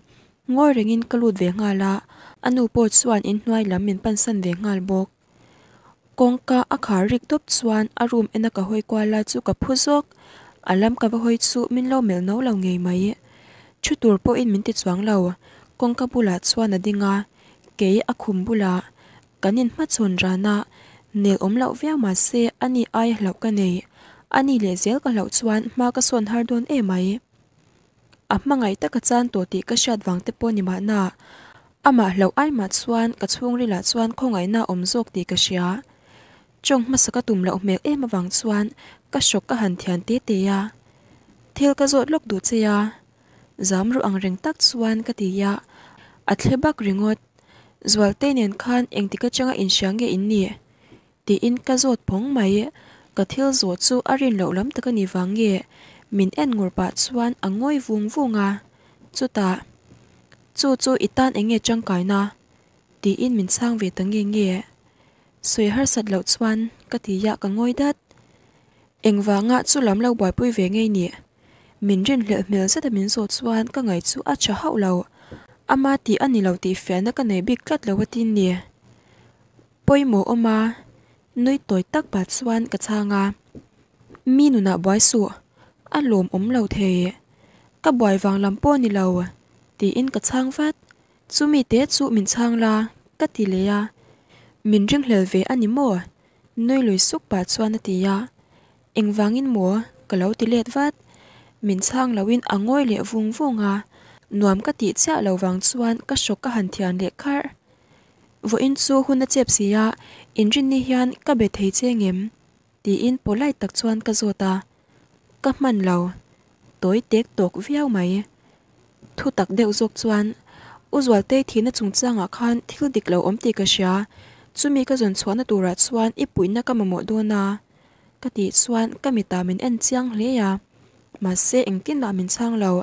Ngawi rengin ka lut ve nghal a, a nu pawh chuan inhnuai lam min pansan ve nghal bawk. Kawngka a khar rik dawp chuan a room ena ka hawi kual lai chu ka phu zawk, a lam ka va hawi chu min lo melh no lo ngei mai. Thu tur pawhin min ti chuang lo, kawngka bulah chuan a ding a, kei a khum bulah kan inhmachhawn ran a, nel awm loh viau mah se ani aia hlauh ka nei, ani lehzel ka hlauh chuan hma ka sawn har dawn emai. A hmangaih tak a chan tawh tih ka hriat vang te pawh ni mahna, amah hlauh ai mah chuan ka chhungrilah chuan khawngaihna a awm zawk tih ka hria. Tawng hmasa ka tum loh hmel em avang chuan ka hrawk ka han thian te te a. Thil ka zawt lawk duh che a, zam ru ang reng tak chuan ka ti a, a thle bak ringawt. Zualte nen khan engtik atanga inhria nge in nih? Tiin ka zawt phawng mai. Ka thil zawh chu a rin loh lam tak a ni vang nge? Min en ngur pah chuan a ngawi vung vung a. Chutah, Chu chu i tan eng nge tangkaina? tiin min chhang ve ta nge nge. Sawi harsat loh chuan ka ti a ka ngawi dat. Engvanga chu lam lo buaipui ve ngei nih? Min rinhlelh hmel zeta min zawh chuan ka ngaih chu a tha hauh lo. Ama tih a ni lo tih fiahna ka nei bik tlat lo a tin ni. Pawimawh awm a, nui tawi tak pah chuan ka chhang a. Mi nunah buai suh, a lawm awm lo thei. Ka buai vang lam pawh a ni lo, tiin ka chhang vat. Chumi te chu min chhang la, ka ti leh a. Min ringhlel ve a ni maw? Nui lui suk pah chuan a ti a. Engvangin maw? Ka lo ti let vat. Min chhang loin a ngawi leh vung vung a. Nuam ka tih chiah lo vang chuan ka hrawk ka han thian leh kharh. Vawiin chu hun a chep si a, inrinni hian ka be thei che ngem? Tiin polite tak chuan ka zawt a. Ka hman lo. Tawi tek tawk viau mai. Thu tak deuh zawk chuan, U Zualtei thihna chungchangah khan thil dik lo awm tih ka hria, chumi ka zawn chhuahna turah chuan i puihna ka mamawh dawn a, ka tih chuan ka mitah min en chiang hle a, mahse engtinah min chhang lo.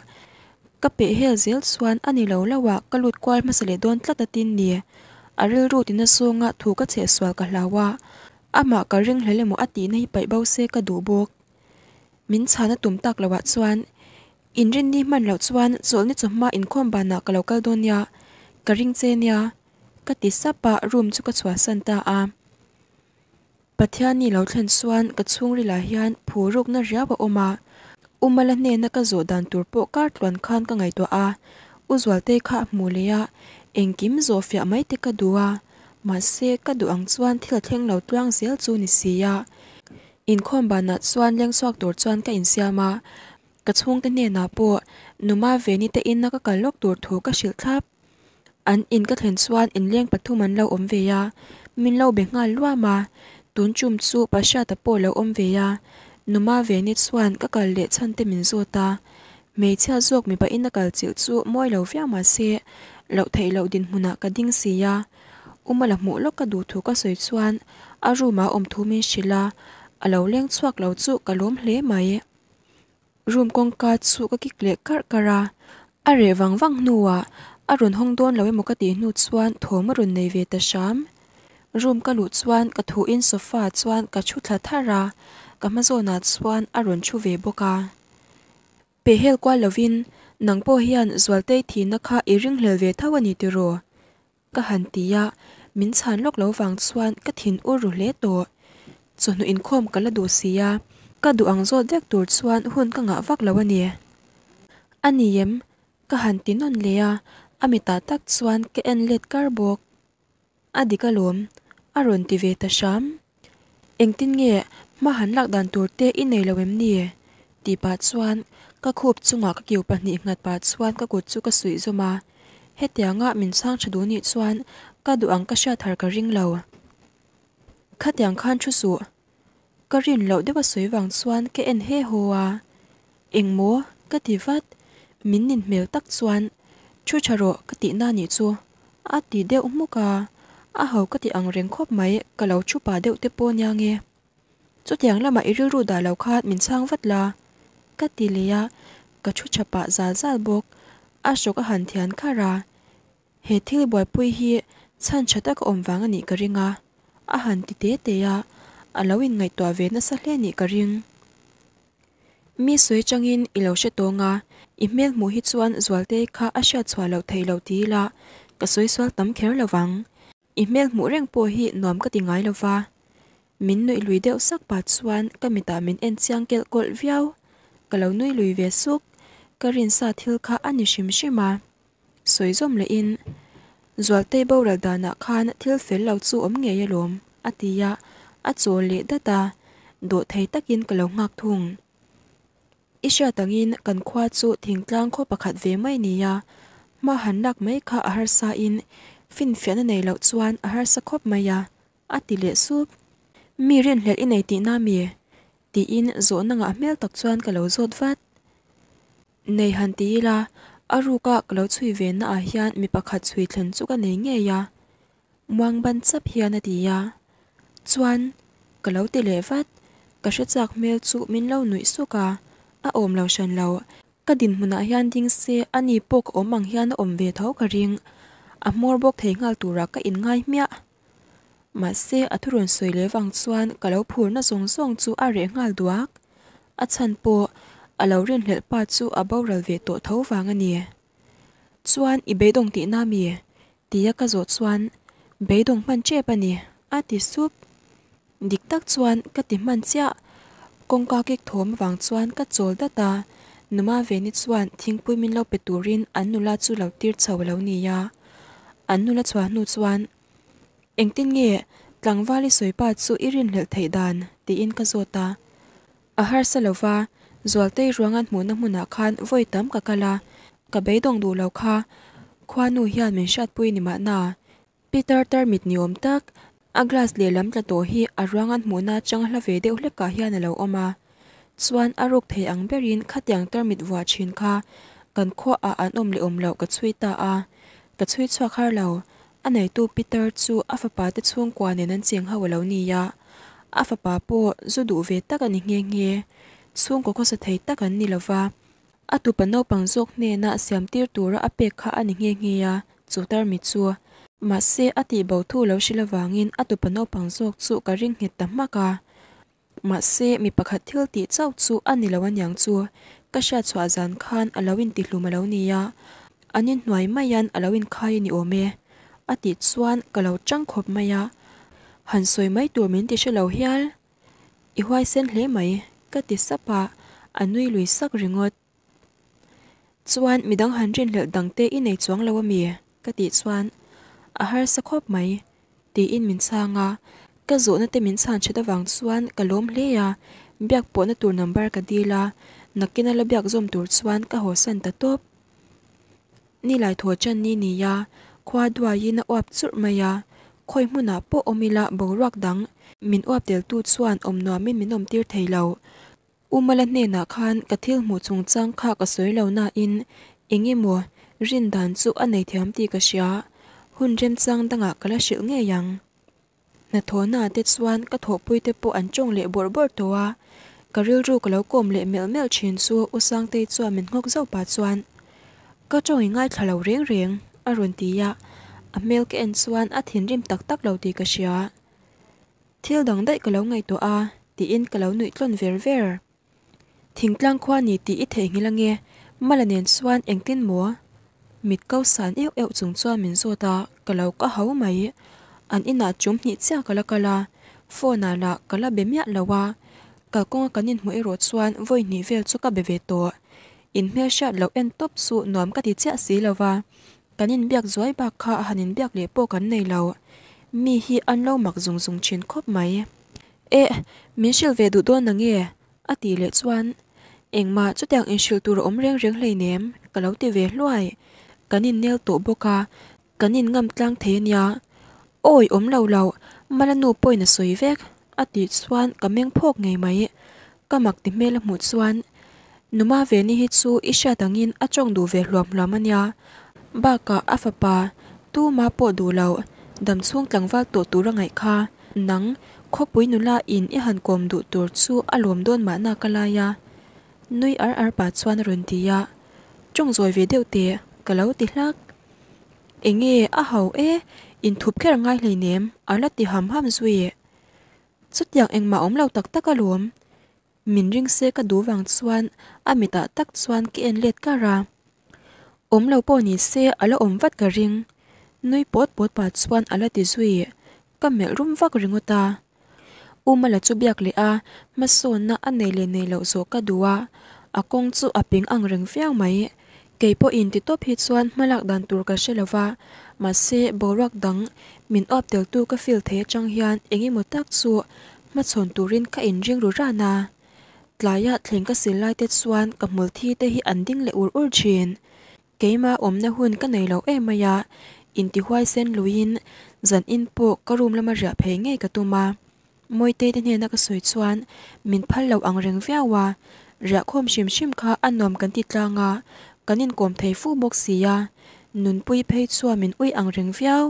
Ka peh hel zel chuan a ni lo lo ah ka lut kual hmasa leh dawn tlat a tin ni. A rilru tina zawnga thu ka chheh sual ka hlau a, amah ka ringhlel emaw a tihna hi paih bo se ka duh bawk. Min chhana tum tak loah chuan Inrinni hman loh chuan chawlhni chawhma inkhawm banah ka lo kal dawn nia, ka ring che nia, ka ti sap a, room chu ka chhuahsan ta a. Pathianni lo thlen chuan ka chhungrilah hian phu rukna riau a awm a, U Mala hnena ka zawh dan tur pawh kar tluan khan ka ngaihtuah a, U Zualtei kha a hmuh leh a, engkim zawh fiah mai te ka duh a, mahse ka duh ang chuan thil a thleng lo tluang zel chu ni si a. Inkhawm banah chuan lengchhuak tur chuan ka insiam a, Ka chhungte hnenah pawh Numa Veni te ina ka kal lawk tur thu ka hrilh thlap. An in ka thlen chuan inleng pathum an lo awm ve a, min lo be nghal luam a, tun chum chu Pahriata pawh lo awm ve a, Numa Veni chuan ka kal leh chhan te min zawt a. Hmeichhia zawk mipa ina kal chilh chu mawi lo viau mah se, loh theih loh dinhmunah ka ding si a. Umala hmuh lawk ka duh thu ka sawi chuan a room ah awm thu min hrilh a, a lo leng chhuak lo chu ka lawm hle mai. Room kawngka chu ka kik leh karh karh a, a reh vang vang hnuah a rawn hawng dawn lo emaw ka tih hnu chuan thawm a rawn nei ve ta hram. Room ka luh chuan ka thuin sofa ah chuan ka thu thla tharh a, ka hma zawnah chuan a rawn thu ve bawk a. Pehhel kual lovin nang pawh hian Zualtei thihna kha i ringhlel ve tho a ni tiraw? Ka han ti a, min chhan lawk lo vang chuan ka thin ur ru hle tawh. Chawhnu inkhawm ka la duh si a, ka duh ang zawt vek tur chuan hun ka ngah vak lo a ni. A ni em? Ka han ti nawn leh a, a mitah tak chuan ka en let kar bawk. A dik alawm, a rawn ti ve ta hram. Engtin nge hma han lak dan tur te i nei lo em ni? Tih pah chuan ka khup chungah ka kiu pahnih nghat pah chuan ka kut chu ka suih zawm a. Hetianga min chhang tha duh nih chuan ka duh ang ka hriat har ka ring lo. Khatiang khan thu suh. Ka rin loh deuh a sawi vang chuan ka en he haw a. Engmaw? Ka ti vat. Min nin hmel tak chuan thu tha rawh ka tih na nih chu a ti deuh hmuk a. A ho ka ti ang reng khawp mai ka lo thu pa deuh te pawh nia nge. Chutiang lamah i rilru dah lo khan min chhang vat la ka ti leh a, ka thu tha pah zal zal bawk. A hrawk a han thian kharh a. He thil buaipui hi chhan tha tak a awm vang a nih ka ring a, a han ti te te a, a lo inngaihtuah ve nasa hle nih ka ring. Mi sawi changin i lo hre tawng a, i hmel hmuh hi chuan Zualtei kha a hriat chhuah loh theih loh ti ila ka sawi sual tam kher lo vang. I hmel hmuh reng pawh hi nuam ka ti ngai lo va. Min nuih lui deuh sak pah chuan ka mitah min en chiang kelh kawlh viau. Ka lo nui lui ve suk, ka rinsa thil kha a ni hrim hrim a. Sawi zawm lehin, Zualtei boral danah khan thil fel lo chu awm ngei alawm, a ti a, a chawl leh dat a, dawhthei takin ka lo nghak thung. I hriat angin kan khua chu thingtlang khaw pakhat ve mai nia, hma han lak mai kha a harsa in finfiahna nei loh chuan a harsa khawp mai a, a ti leh sup. Mi rinhlelh i nei tihna mi? Tiin zawhna ngah hmel tak chuan ka lo zawt vat. Nei han ti ila, a ruka ka lo chhui ve naah hian mi pakhat chhui thlen chu ka nei ngei a, muang ban chap hian a ti a. Chuan, ka lo ti leh vat, ka hre chak hmel chu min lo nuih suk a, a awm lo hran lo. Ka dinhmunah hian ding se ani pawh ka awm ang hian a awm ve tho ka ring. A hmawr bawk thei nghal turah ka inngai hmiah. Mahse a thu rawn sawi leh vang chuan ka lo phurna zawng zawng chu a reh nghal duak. A chhan pawh a lo rinhlelh pa chu a boral ve tawh tho vang a ni. Chuan i beidawng tihna mi? Tia ka zawh chuan beidawng hman tep a ni a ti sup. Dik tak chuan ka ti hman chiah. Kawngka kik thawm avang chuan ka chawl dat a, Numa Veni chuan thingpui min lo pe turin an nula chu lo tir chho a lo ni a. An nula chhuah hnu chuan, Engtin nge tlangval i sawi pa chu i rinhlelh theih dan? tiin ka zawt a. A harsa lo va, Zualtei ruangan hmuhna hmunah khan vawi tam ka kal a, ka beidawng duh lo kha khuanu hian min hriatpui ni mahna. Peter tarmit ni awm tak, a glass lehlam tla tawh hi a ruangan hmuhna atanga hla ve deuh hlekah hian a lo awm a. Chuan a ruk thei ang berin khatiang tarmit vuah thin kha kan khuaah an awm leh awm loh ka chhui ta a. Ka chhui chhuak har lo, a neitu Peter chu a fapa te chhungkua nen an cheng ho a lo ni a. A fapa pawh zu duh ve tak a ni nghe nghe. Chhungkaw khawsa thei tak an ni lo va. A tupa naupang zawk hnena siamtir tura a pek kha a ni nghe nghe a, chu tarmit chu. Mahse, a tih bo thu lo hrilh avangin a tupa naupang zawk chu ka ring nghet ta hmak a. Mahse, mi pakhat thil tih chauh chu a ni lo aniang chu, ka hriat chhuah zan khan a lo intihlum a lo ni a, an inhnuai maian a lo inkhai a ni awm e, a tih chuan ka lo chang khawp mai a, han sawi mai tur min ti hre lo hial. I huaisen hle mai, ka ti sap a, a nui lui sak ringawt. Chuan midang han rinhlelh dangte i nei chuang lo ami? ka tih chuan a harsa khawp mai tiin min chhang a, ka zawhna te min chhan that avang chuan ka lawm hle a, biak pawhna tur number ka dil a, nakin a la biak zawm tur chuan ka hawsan ta tawp. Nilai thaw chan ni ni a, khua duaiin a uap churh mai a, khawi hmunah pawh awm ila boruak dang min uap teltu chuan awm nuamin min awm tir thei lo. U Mala hnenah khan ka thil hmuh chungchang kha ka sawi lo nain eng emaw rin dan chu a nei thiam tih ka hria, hun remchang dangah ka la hrilh ngei ang. Hnathawhna te chuan ka thawhpui te pawh an tawng leh bawrh bawrh tawh a, ka rilru ka lo kawm leh melh melh thin chu U Sangtei chuan min nghawk zauh pah chuan Ka tawng i ngaithla lo reng reng a rawn ti a, a hmel ka en chuan a thinrim tak tak lo tih ka hria. Thil dang daih ka lo ngaihtuah a, tiin ka lo nuih tlawn ver ver. Thingtlang khua ni tih i theihnghilh ange, Mala nen chuan engtin maw? Mit ko san euh euh chung chuan min zawt a, ka lo ka hau mai. An inah chum hnih chiah ka la kal a, phone ah lah ka la be miah lo a. Kalkawnga kan inhmuh erawh chuan vawi hnih vel chu ka be ve tawh. Inhmelhriat loh en tawp chu nuam ka ti chiah si lo va. Kan inbiak zuai bak kha a han inbiak leh pawh kan nei lo. Mi hi an lo mak zung zung thin khawp mai. Eh, min hrilh ve duh dawn nange? A tih leh chuan, Engmah chutiang inhrilh tur a awm reng reng hleinem, ka lo ti ve hluai. Kan innel tawh bawk a, kan inngam tlang thei a nia. Awi awm lo lo, Mala nu pawhin a sawi vek, a tih chuan ka meng phawk ngei mai. Ka mak ti hmel a hmuh chuan, Numa Veni hi chu i hriat angin a tawng duh ve hluam hluam a nia. Bakah a fapa tuma pawh duh lo, damchhung tlangval tawh tur a ngaih kha. Nang, khawpui nula in i han kawm duh tur chu a lawm dawn mahna ka lai a. Nui ar ar pah chuan a rawn ti a. Tawng zawi ve deuh teh, ka lo ti hlak. Enge a ho e, inthup kher ngai hleinem, a la ti ham ham zui. Chutiang engmah awm lo tak tak alawm. Min ring se ka duh vang chuan a mitah tak chuan ka en let kar a. Awm lo pawh ni se a la awm vat ka ring. Nui pawt pawt pah chuan a la ti zui. Ka melh rum vak ringawt a. U Mala chu biak leh a, hmasawnna a nei leh nei loh zawh ka duh a. A kawng chu a ping ang reng viau mai. Kei pawhin ti tawp hi chuan hmalak dan tur ka hre lo va, mahse boruak dang min uap teltu ka feel thei atang hian eng emaw tak chu hmachhawn turin ka inring ru ran a. Tlaia thleng ka sil lai te chuan ka hmul thi te hi an ding leh ur ur thin. Keimah awmna hun ka nei lo em mai a, intihuaisen luiin zan in pawh ka room lama riah phei ngei ka tum a. Mawitei te hnena ka sawi chuan min phal lo ang reng viau a, riahkhawm hrim hrim kha a nuam kan ti tlang a, kan inkawm thei fu bawk si a, nunpui phei chuan min ui ang reng viau.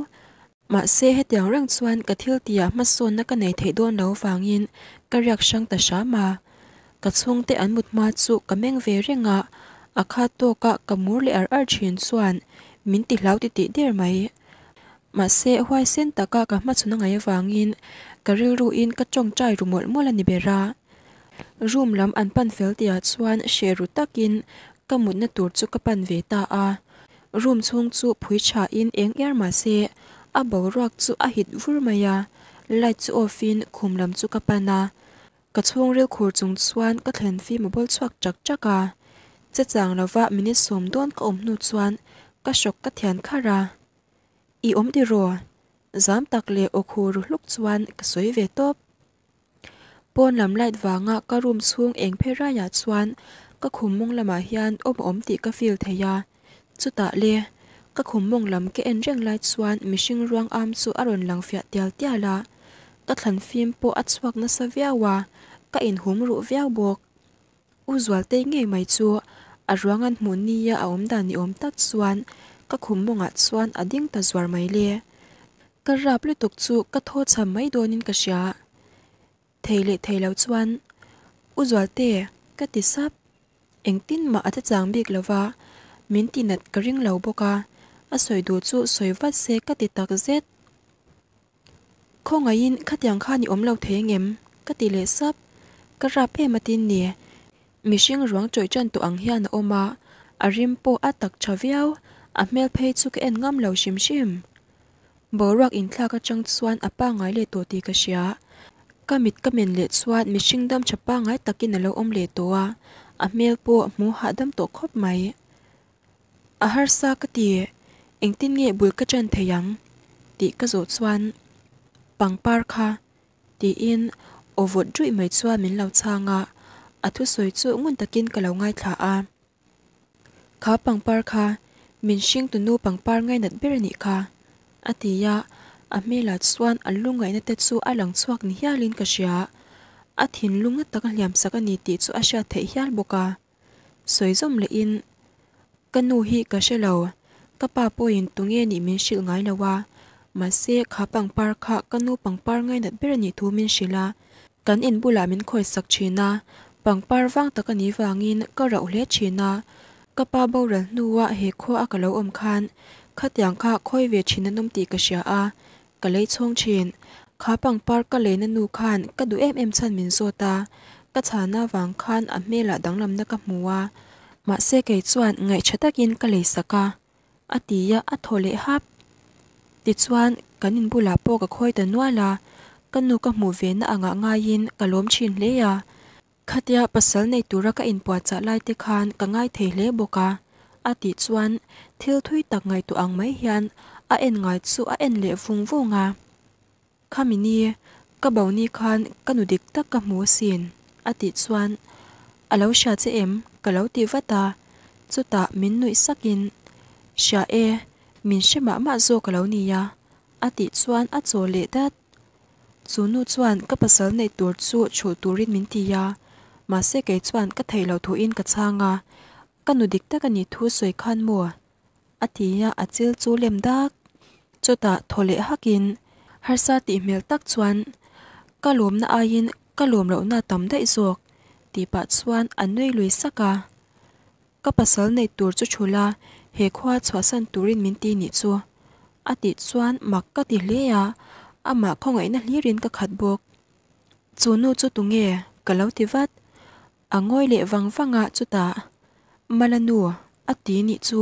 Mahse hetiang reng chuan ka thil tihah hmasawnna ka nei theih dawn lo vangin ka riak hrang ta hram a, ka chhungte an mut hma chu ka meng ve reng a, A khat tawka ka mur leh ar ar thin chuan min ti hlau titih der mai. Mahse huaisen taka ka hmachhawn a ngaih avangin ka rilruin ka tawngtai ru mawlh mawlh a ni ber a. Room lam an pan fel tihah chuan hreh ru takin ka mutna tur chu ka pan ve ta a. Room chhung chu phui thain eng iar mahse a boruak chu a hit vur mai a, light chu off in khum lam chu ka pan a. Ka chhungril khur chung chuan ka thlen fim a bawl chhuak chak chak a, che chang lova minute sawm dawn ka awm hnu chuan ka hrawk ka thian kharh a, I awm tiraw? Zam tak leh aw khu ru hluk chuan ka sawi ve tawp. Pawn lam light vanga ka room chhung eng phei raiah chuan ka khum mawng lamah hian awm a awm tih ka feel thei a, chutah le ka khum mawng lam ka en reng lai chuan mihring ruang am chu a rawn lang fiah tial tial a, Ka thlan fim pawh a chhuak nasa viau a, ka inhum ruh viau bawk. U Zualtei ngei mai chu a ruang an hmuh nia a awm dan ni awm tak chuan ka khum mawngah chuan a ding ta zuar mai le. Ka rap lutuk chu ka thaw cham mai dawnin ka hria. Thei leh thei lo chuan, U Zualte, ka ti sap. Engtin mah a che chang bik lo va, min tinat ka ring lo bawk a, a sawi duh chu sawi vat se ka ti tak zet. Khawngaihin khatiang khan i awm lo thei angem? ka ti leh sap. Ka rap em atin ni. Mihring ruang chawih tan tawh ang hian a awm a, a rim pawh a tak tha viau, a hmel phei chu ka en ngam lo hrim hrim. Boruak inthlak atang chuan a pangngai leh tawh tih ka hria. Ka mit ka men leh chuan mihring dam tha pangngai takin a lo awm leh tawh a, a hmel pawh hmu hahdam tawh khawp mai. A harsa ka ti, engtin nge bul ka ṭan thei ang? tih ka zawh chuan pangpar kha tiin aw vawt ruih mai chuan min lo chhang a, a thusawi chu ngun takin ka lo ngaithla a. Kha pangpar kha min hringtunu pangpar ngainat ber a nih kha, a ti a, a hmelah chuan a lungngaihna te chu a lang chhuak ni hialin ka hria, a thinlung na tak a hliamsak a ni tih chu a hriat theih hial bawk a. Sawi zawm lehin, Ka nu hi ka hre lo, ka pa pawhin tunge nih min hrilh ngai lo a, mahse kha pangpar kha ka nu pangpar ngainat ber a nih thu min hrilh a, kan in bulah min khawisak thin a, pangpar vang tak a nih vangin ka rauh hle thin a, ka pa boral hnua he khua a ka lo awm khan khatiang kha khawi ve thin an awm tih ka hria a, Ka lei chhawng thin. Kha pangpar ka leina nu khan ka duh em em chhan min zawt a, ka chhana vang khan a hmelah danglamna ka hmu a, mahse kei chuan ngaihṭha takin ka lei sak a, a ti a, a thaw leh hap. Tichuan, kan in bulah pawh ka khawi ta nual a, ka nu ka hmuh ve na angah ngaiin ka lawm thin hle a. Khatia pasal nei tura ka inpuahchah lai te khan ka ngai thei hle bawk a, a tih chuan thil thui tak ngaihtuah ang mai hian a en ngai chu a en leh vung vung a. Khami ni, ka bo ni khan ka nu dik tak ka hmu asin, a tih chuan a lo hria che em ka lo ti vat a, chutah min nuih sakin, Hria e, min hre mah mah zawk a lo nia, a tih chuan a chaw leh dat. Chu nu chuan ka pasal neih tur chu chhulh turin min ti a, mahse kei chuan ka theih loh thuin ka chhang a, ka nu dik tak a nih thu sawi khan maw? a ti a, a chil chu lem dak. Chutah thaw leh hakin harsa tih hmel tak chuan ka lawmna aiin ka lawm lohna tam daih zawk tih pah chuan a nui lui sak a. Ka pasal neih tur chu thul a, he khua chhuahsan turin min ti nih chu. A tih chuan mak ka ti hle a, amah khawngaihna hlirin ka khat bawk. Chu nu chu tunge? Ka lo ti vat. A ngawi leh vang vang a, chutah, Mala nu, a ti nih chu.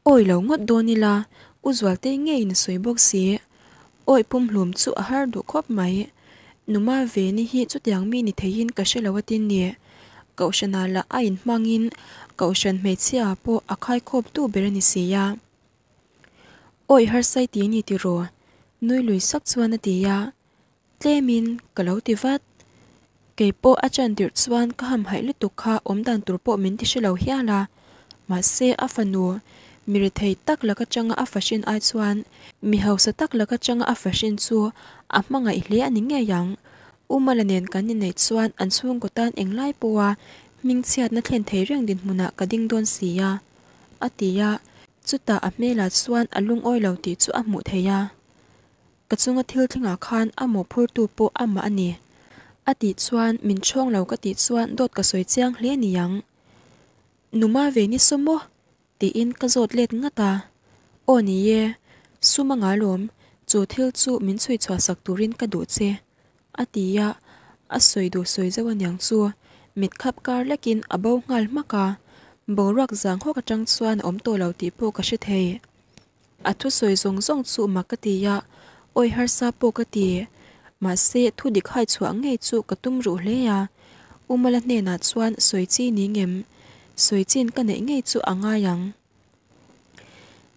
Awi lo ngawt dawn ila, U Zualtei ngeiin a sawi bawk si. Awi pumhlum chu a har duh khawp mai. Numa Veni hi chutiang mi ni theiin ka hre lo a tin ni. Kohhranah lah a inhmangin Kohhran hmeichhia pawh a khaikhawptu ber a ni si a. Awi harsai ti ni tiraw? Nui lui sak chuan a ti a. Tlemin ka lo ti vat. Kei pawh a chan tirh chuan ka hamhaih lutuk kha awmdan tur pawh min ti hre lo hial a. Mahse a fanu mi rethei tak laka changa a fahrin ai chuan mi hausa tak laka changa a fahrin chu a hmangaih hle a ni ngei ang. U Mala nen kan inneih chuan an chhungkaw tan englai pawha hmingchhiatna thlen thei reng dinhmunah ka ding dawn si a, a ti a. Chutah a hmelah chuan a lungawi lo tih chu a hmuh theih a. Ka chunga thil thlengah khan a mawhphurtu pawh amah a ni. A tih chuan min chhawng lo ka tih chuan dawt ka sawi chiang hle niang. Numa ve ni saw maw? Tiin ka zawt let ngat a. Aw ni e, sum a nga lawm, chu thil chu min chhui chhuah sak turin ka duh che, a ti a, a sawi duh sawi zauh aniang chu mit khap kar lekin a bo nghal hmak a, boruak zang hawk atang chuan a awm tawh lo tih pawh ka hre thei. A thusawi zawng zawng chu mak ka ti a, awi harsa pawh ka ti. Mahse, thu dik hai chhuah ngei chu ka tum ruh hle a. U Mala hnenah chuan sawi chi ni ngem? Sawi chin ka neih ngei chu a ngai ang.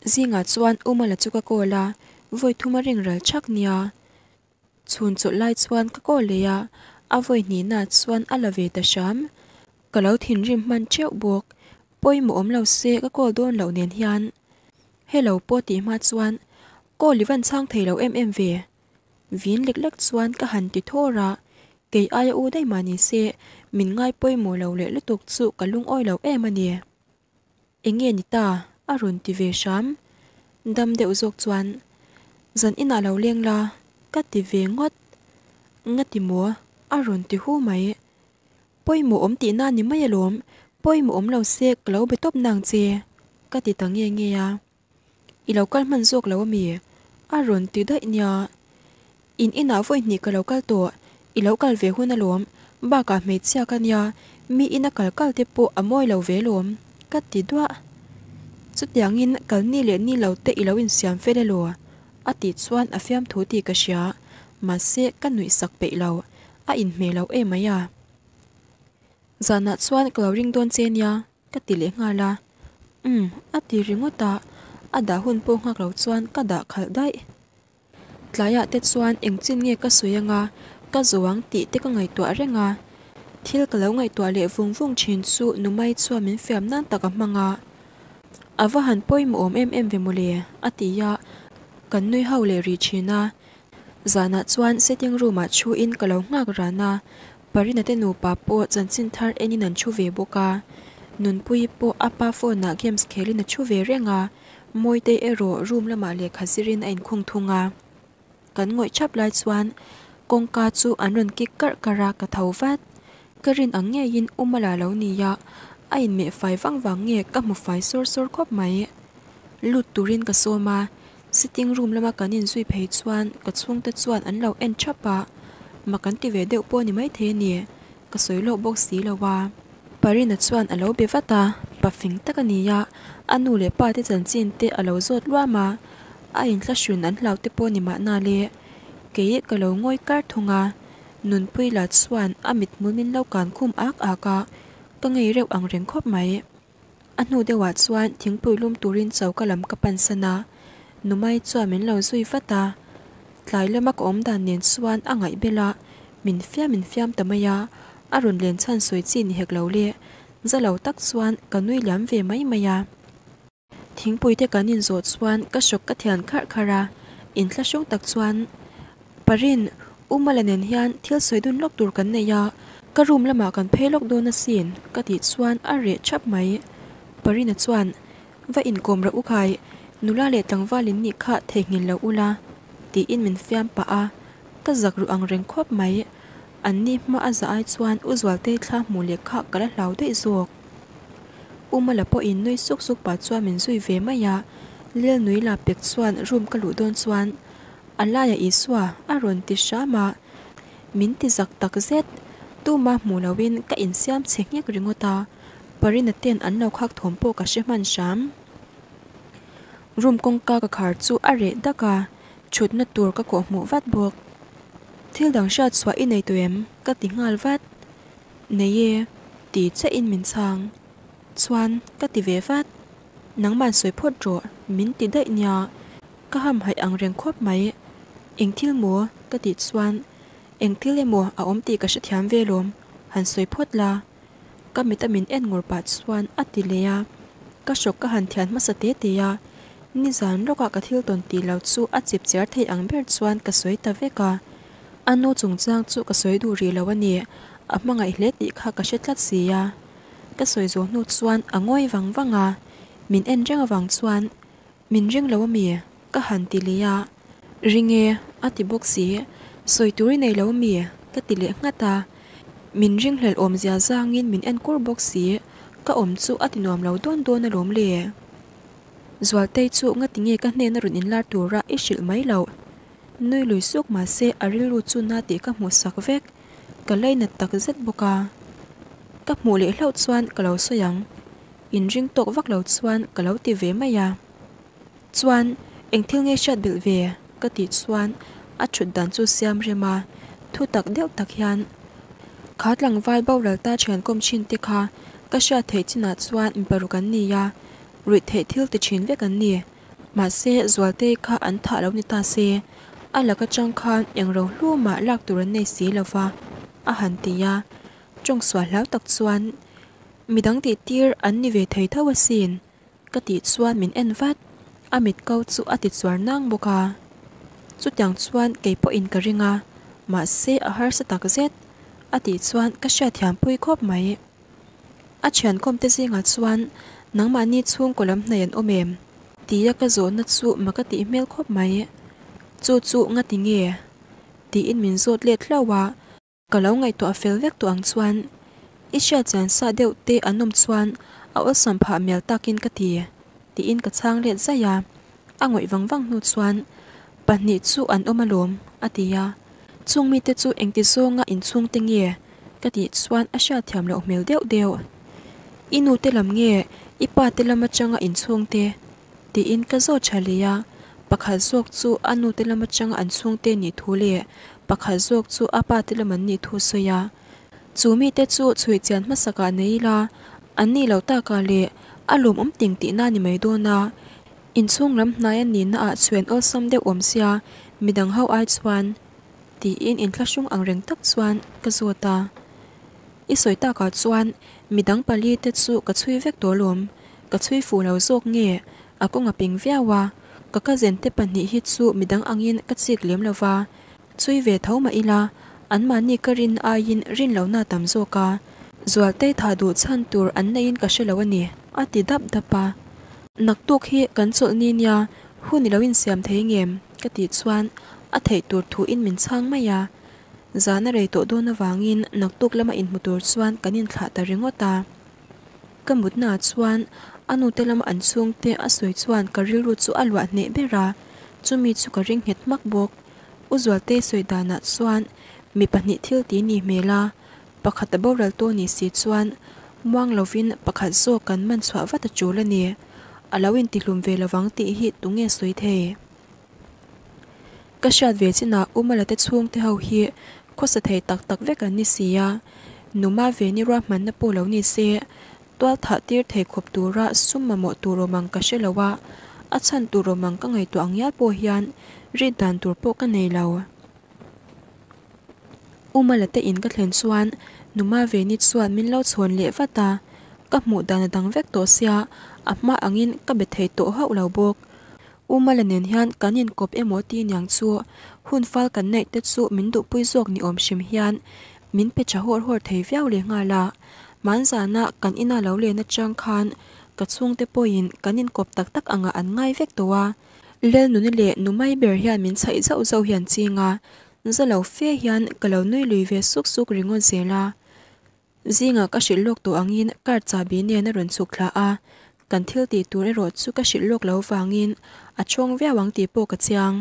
Zingah chuan U Mala chu ka call a, vawi thum a ring ral thak nia. Chhun chawlh lai chuan ka call leh a, a vawi hnihnaah chuan a la ve ta hram. Ka lo thinrim hman teuh bawk. Pawimawh awm lo se ka call dawn loh nen hian. Hello pawh tih hma chuan call i van chhang thei lo em em ve. Vin lek lek chuan ka han ti thawr a, kei aia u daih mah ni se min ngai pawimawh lo leh lutuk chu ka lungawi lo em a ni. Enge ni ta? a rawn ti ve hram. Dam deuh zawk chuan, Zan inah lo leng la, ka ti ve ngawt. Ngati maw? a rawn ti hu mai. Pawimawh awm tihna ni mai alawm, pawimawh awm lo se ka lo be tawp nang che, ka ti ta nge nge a. I lo kal hman zawk lo ami? A rawn ti daih nia. In inah vawi hnih ka lo kal tawh, i lo kal ve hun alawm, bakah hmeichhia ka nia, mi ina kal kal te pawh a mawi lo ve alawm, ka ti duah. Chutiangin kal ni leh ni lo te i lo insiam fel elaw? A tih chuan a fiamthu tih ka hria, mahse ka nuih sak peih lo, a inhmeh lo emai a. Zanah chuan ka lo ring dawn che nia, Ka ti leh nghal a, Umm, a ti ringawt a, a dah hun pawh nghak lo chuan ka dah khalh daih. Tlaiah te chuan eng chin nge ka sawi anga ka zo ang tih te ka ngaihtuah reng a, thil ka lo ngaihtuah leh vung vung thin chu Numai chuan min fiam nan tak a hmang a, A va han pawimawh awm em em ve mawle, a ti a, kan nui ho leh rih thin a. Zanah chuan sitting room ah thu in ka lo nghak ran a, Parina te nupa pawh chanchin thar enin an thu ve bawk a, Nunpuii pawh a pa phone ah games khelin a thu ve reng a, Mawitei erawh room lamah lehkha zirin a inkhung thung a. Kan ngawih thap lai chuan kawngka chu an rawn kik karh karh a, ka tho vat. Ka rin ang ngeiin U Mala lo nia, a inmeh fai vang vang nge ka hmu fai sawr sawr khawp mai. Lut turin ka sawm a, Sitting room lama kan inzui phei chuan ka chhungte chuan an lo en thap a, mak an ti ve deuh pawh ni maithei a ni, ka sawi lawk bawk si lo a. Parina chuan a lo be vat a, pa fing tak a ni a, a nu leh pa te chanchin te a lo zawt luam a, a inthlahrun an hlau te pawh ni mahna le. Kei ka lo ngawi kar thung a, Nunpui la chuan a mithmul min lo kan khum ak ak a, ka ngei reuh ang reng khawp mai. A hnu deuhah chuan thingpui lum turin choka lam ka pansan a, Numai chuan min lo zui vat a. Tlai lama ka awm dan nen chuan a ngaih bel a, min fiam min fiam ta mai a, a rawn len chhan sawi chi ni hek lo le, za lo tak chuan ka nui liam ve mai mai a. Thingpui te kan inzawh chuan ka hrawk ka thian kharh kharh a, inthlahrung tak chuan Parin, U Mala nen hian thil sawi dun lawk tur kan nei a, ka room lamah kan phei lawk dawn asin ka tih chuan a reh thap mai. Parina chuan, Va inkawm rawh u khai, nula leh tlangval in nih kha theihnghilh lo ula, tiin min fiam pah a, ka zak ruh ang reng khawp mai. An ni hma a za ai chuan U Zualtei thla hmuh leh kha ka la hlau daih zawk. U Mala pawhin nui suk suk pah chuan min zui ve mai a, Lil nui la pek chuan room ka luh dawn chuan A laiah Isua a rawn ti hram a, min ti zak tak zet. Tuma hmuh loin ka insiam chhe nghek ringawt a, Parina ten an lo khak thawm pawh ka hre hman hram. Room kawngka ka khar chu a reh dak a, thutna tur ka kawh hmuh vat bawk. Thil dang hriat chhuah i nei tawh em? ka ti nghal vat. Nei e, ti chiahin min chhang. Chuan ka ti ve vat. Nangman sawi phawt rawh, min ti daih nia. Ka hamhaih ang reng khawp mai. Eng thil maw? ka tih chuan, Eng thil emaw a awm tih ka hrethiam ve lawm, han sawi phawt la. Ka mit a min en ngur pah chuan a ti leh a. Ka hrawk ka han thian hmasa te te a. Nizan lawkah ka thil tawn tih lo chu a chip chiar thei ang ber chuan ka sawi ta vek a. A nu chungchang chu ka sawi duh rih lo a ni, a hmangaih hle tih kha ka hre tlat si a. Ka sawi zawh hnu chuan a ngawi vang vang a, min en reng avang chuan Min ring lo ami? Ka han ti leh a. Ring e, a ti bawk si. Sawi tur i nei lo ami? Ka ti leh nghat a. Min ringhlelh awmzia zangin min en kur bawk si. Ka awm chu a ti nuam lo dawn dawn alawm le. Zualtei chu ngati nge ka hnena rawn inlar tura i hrilh mai loh? Nui lui suk mahse a rilru chu na tih ka hmuh sak vek. Ka lainat tak zet bawk a. Ka hmuh leh hlauh chuan ka lo sawi ang. Inring tawk vak lo chuan ka lo ti ve mai a. Chuan eng thil nge hriat belh ve? Ka tih chuan a thut dan chu siam rem a, thu tak deuh tak hian kha tlangval boral ta thian kawm thin te kha ka hriat theih chinah chuan mi paruk an ni a, ruih theih thil ti thin vek an ni. Mahse Zualtei kha an thah lo ni ta se, a lak atang khan eng ro hlu mah lak tur an nei si lo va, a han ti a. Tawngsual hlau tak chuan midang tih tir an ni ve thei tho asin. Ka tih chuan min en vat, a mit ko chu a ti chuar nang bawk a. Chutiang chuan kei pawhin ka ring a, mahse a harsa tak zet, a tih chuan ka hriatthiam pui khawp mai. A thiankawm te zingah chuan nangmahni chhungkaw lam hnaih an awm em? Tia ka zawhna chu ma ka tih hmel khawp mai. Chu chu ngati nge? Tiin min zawt let hlauh a. Ka lo ngaihtuah fel vek tawh ang chuan i hriat chian sa deuh te an awm chuan a awlsam phah mial takin ka ti, tiin ka chhang let zaih a. A ngawih vang vang hnu chuan pahnih chu an awm alawm, a ti a. Chung mite chu engti zawnga inchhung te nge ka tih chuan a hriat thiam loh hmel deuh deuh. I nu te lam nge i pa te lam atanga inchhung te? Tiin ka zawt tha leh a, pakhat zawk chu a nute lam atanga an chhungte nih thu leh pakhat zawk chu a pate lam an nih thu sawi a. Chu mite chu chhuih chian hmasakah nei ila, an nih loh takah leh a lawmawm ting tihna ni mai dawn a, inchhung lam hnai a nihna ah chhuian awlsam deuh awm sia midang ho ai chuan tiin inthlahrung ang reng tak chuan ka zawt a. I sawi takah chuan midang pali te chu ka chhui vek tawh lawm. Ka chhui fuh lo zawk nge? A kawng a ping viau a, ka cousin te pahnih hi chu midang angin ka chik lem lo va, chhui ve tho mah ila anmahni ka rin aiin rin lohna a tam zawk a, Zualtei thah duh chhan tur an neiin ka hre lo a ni, a ti dap dap a. Naktuk hi kan chawlh ni nia, hun i lo insiam thei ngem? ka tih chuan a theih tur thuin min chhang mai a. Zan a rei tawh dawn avangin naktuk lama inhmu tur chuan kan inthlah ta ringawt a. Ka mutnaah chuan a nute lama an chhungte a sawi chuan ka rilru chu a luah hneh ber a, chumi chu ka ring nghet hmak bawk. U Zualtei sawi danah chuan mi pahnih thil ti ni hmel a, pakhat a boral tawh ni si chuan muang lovin pakhat zawk kan man chhuah vat a tul a ni. A lo intihlum ve lovang tih hi tunge sawi thei? Ka hriat ve chinah U Malate chhungte ho hi khawsa thei tak tak vek an ni si a, Numa Veni ruahmanna pawh lo ni se, tual thah tir thei khawp tura sum mamawh tur awm ang ka hre lo a, a chhan tur awm ang ka ngaihtuah ang ngial pawh hian rit dan tur pawh ka nei lo. U Malate in ka thlen chuan Numa Veni chuan min lo chhawn leh vat a, ka hmuh dan a dang vek tawh sia, a hma angin ka be thei tawh hauh lo bawk. U Mala nen hian kan inkawp emaw ti niang chu hun fal kan neih te chu min duhpui zawk ni awm hrim hian min pe tha hawr hawr thei viau leh nghal a. Hmanzana kan ina lo len atang khan ka chhungte pawhin kan inkawp tak tak angah an ngai vek tawh a. Lelnuni leh nu mai ber hian min chhaih zauh zauh hian ching a, za lo fe hian ka lo nui lui ve suk suk ringawt zel a. Zingah ka hrilh lawk tawh angin car chahbi nen a rawn chhuk thla a, kan thil tih tur erawh chu ka hrilh lawk lo vangin a chhawng viau ang tih pawh ka chiang.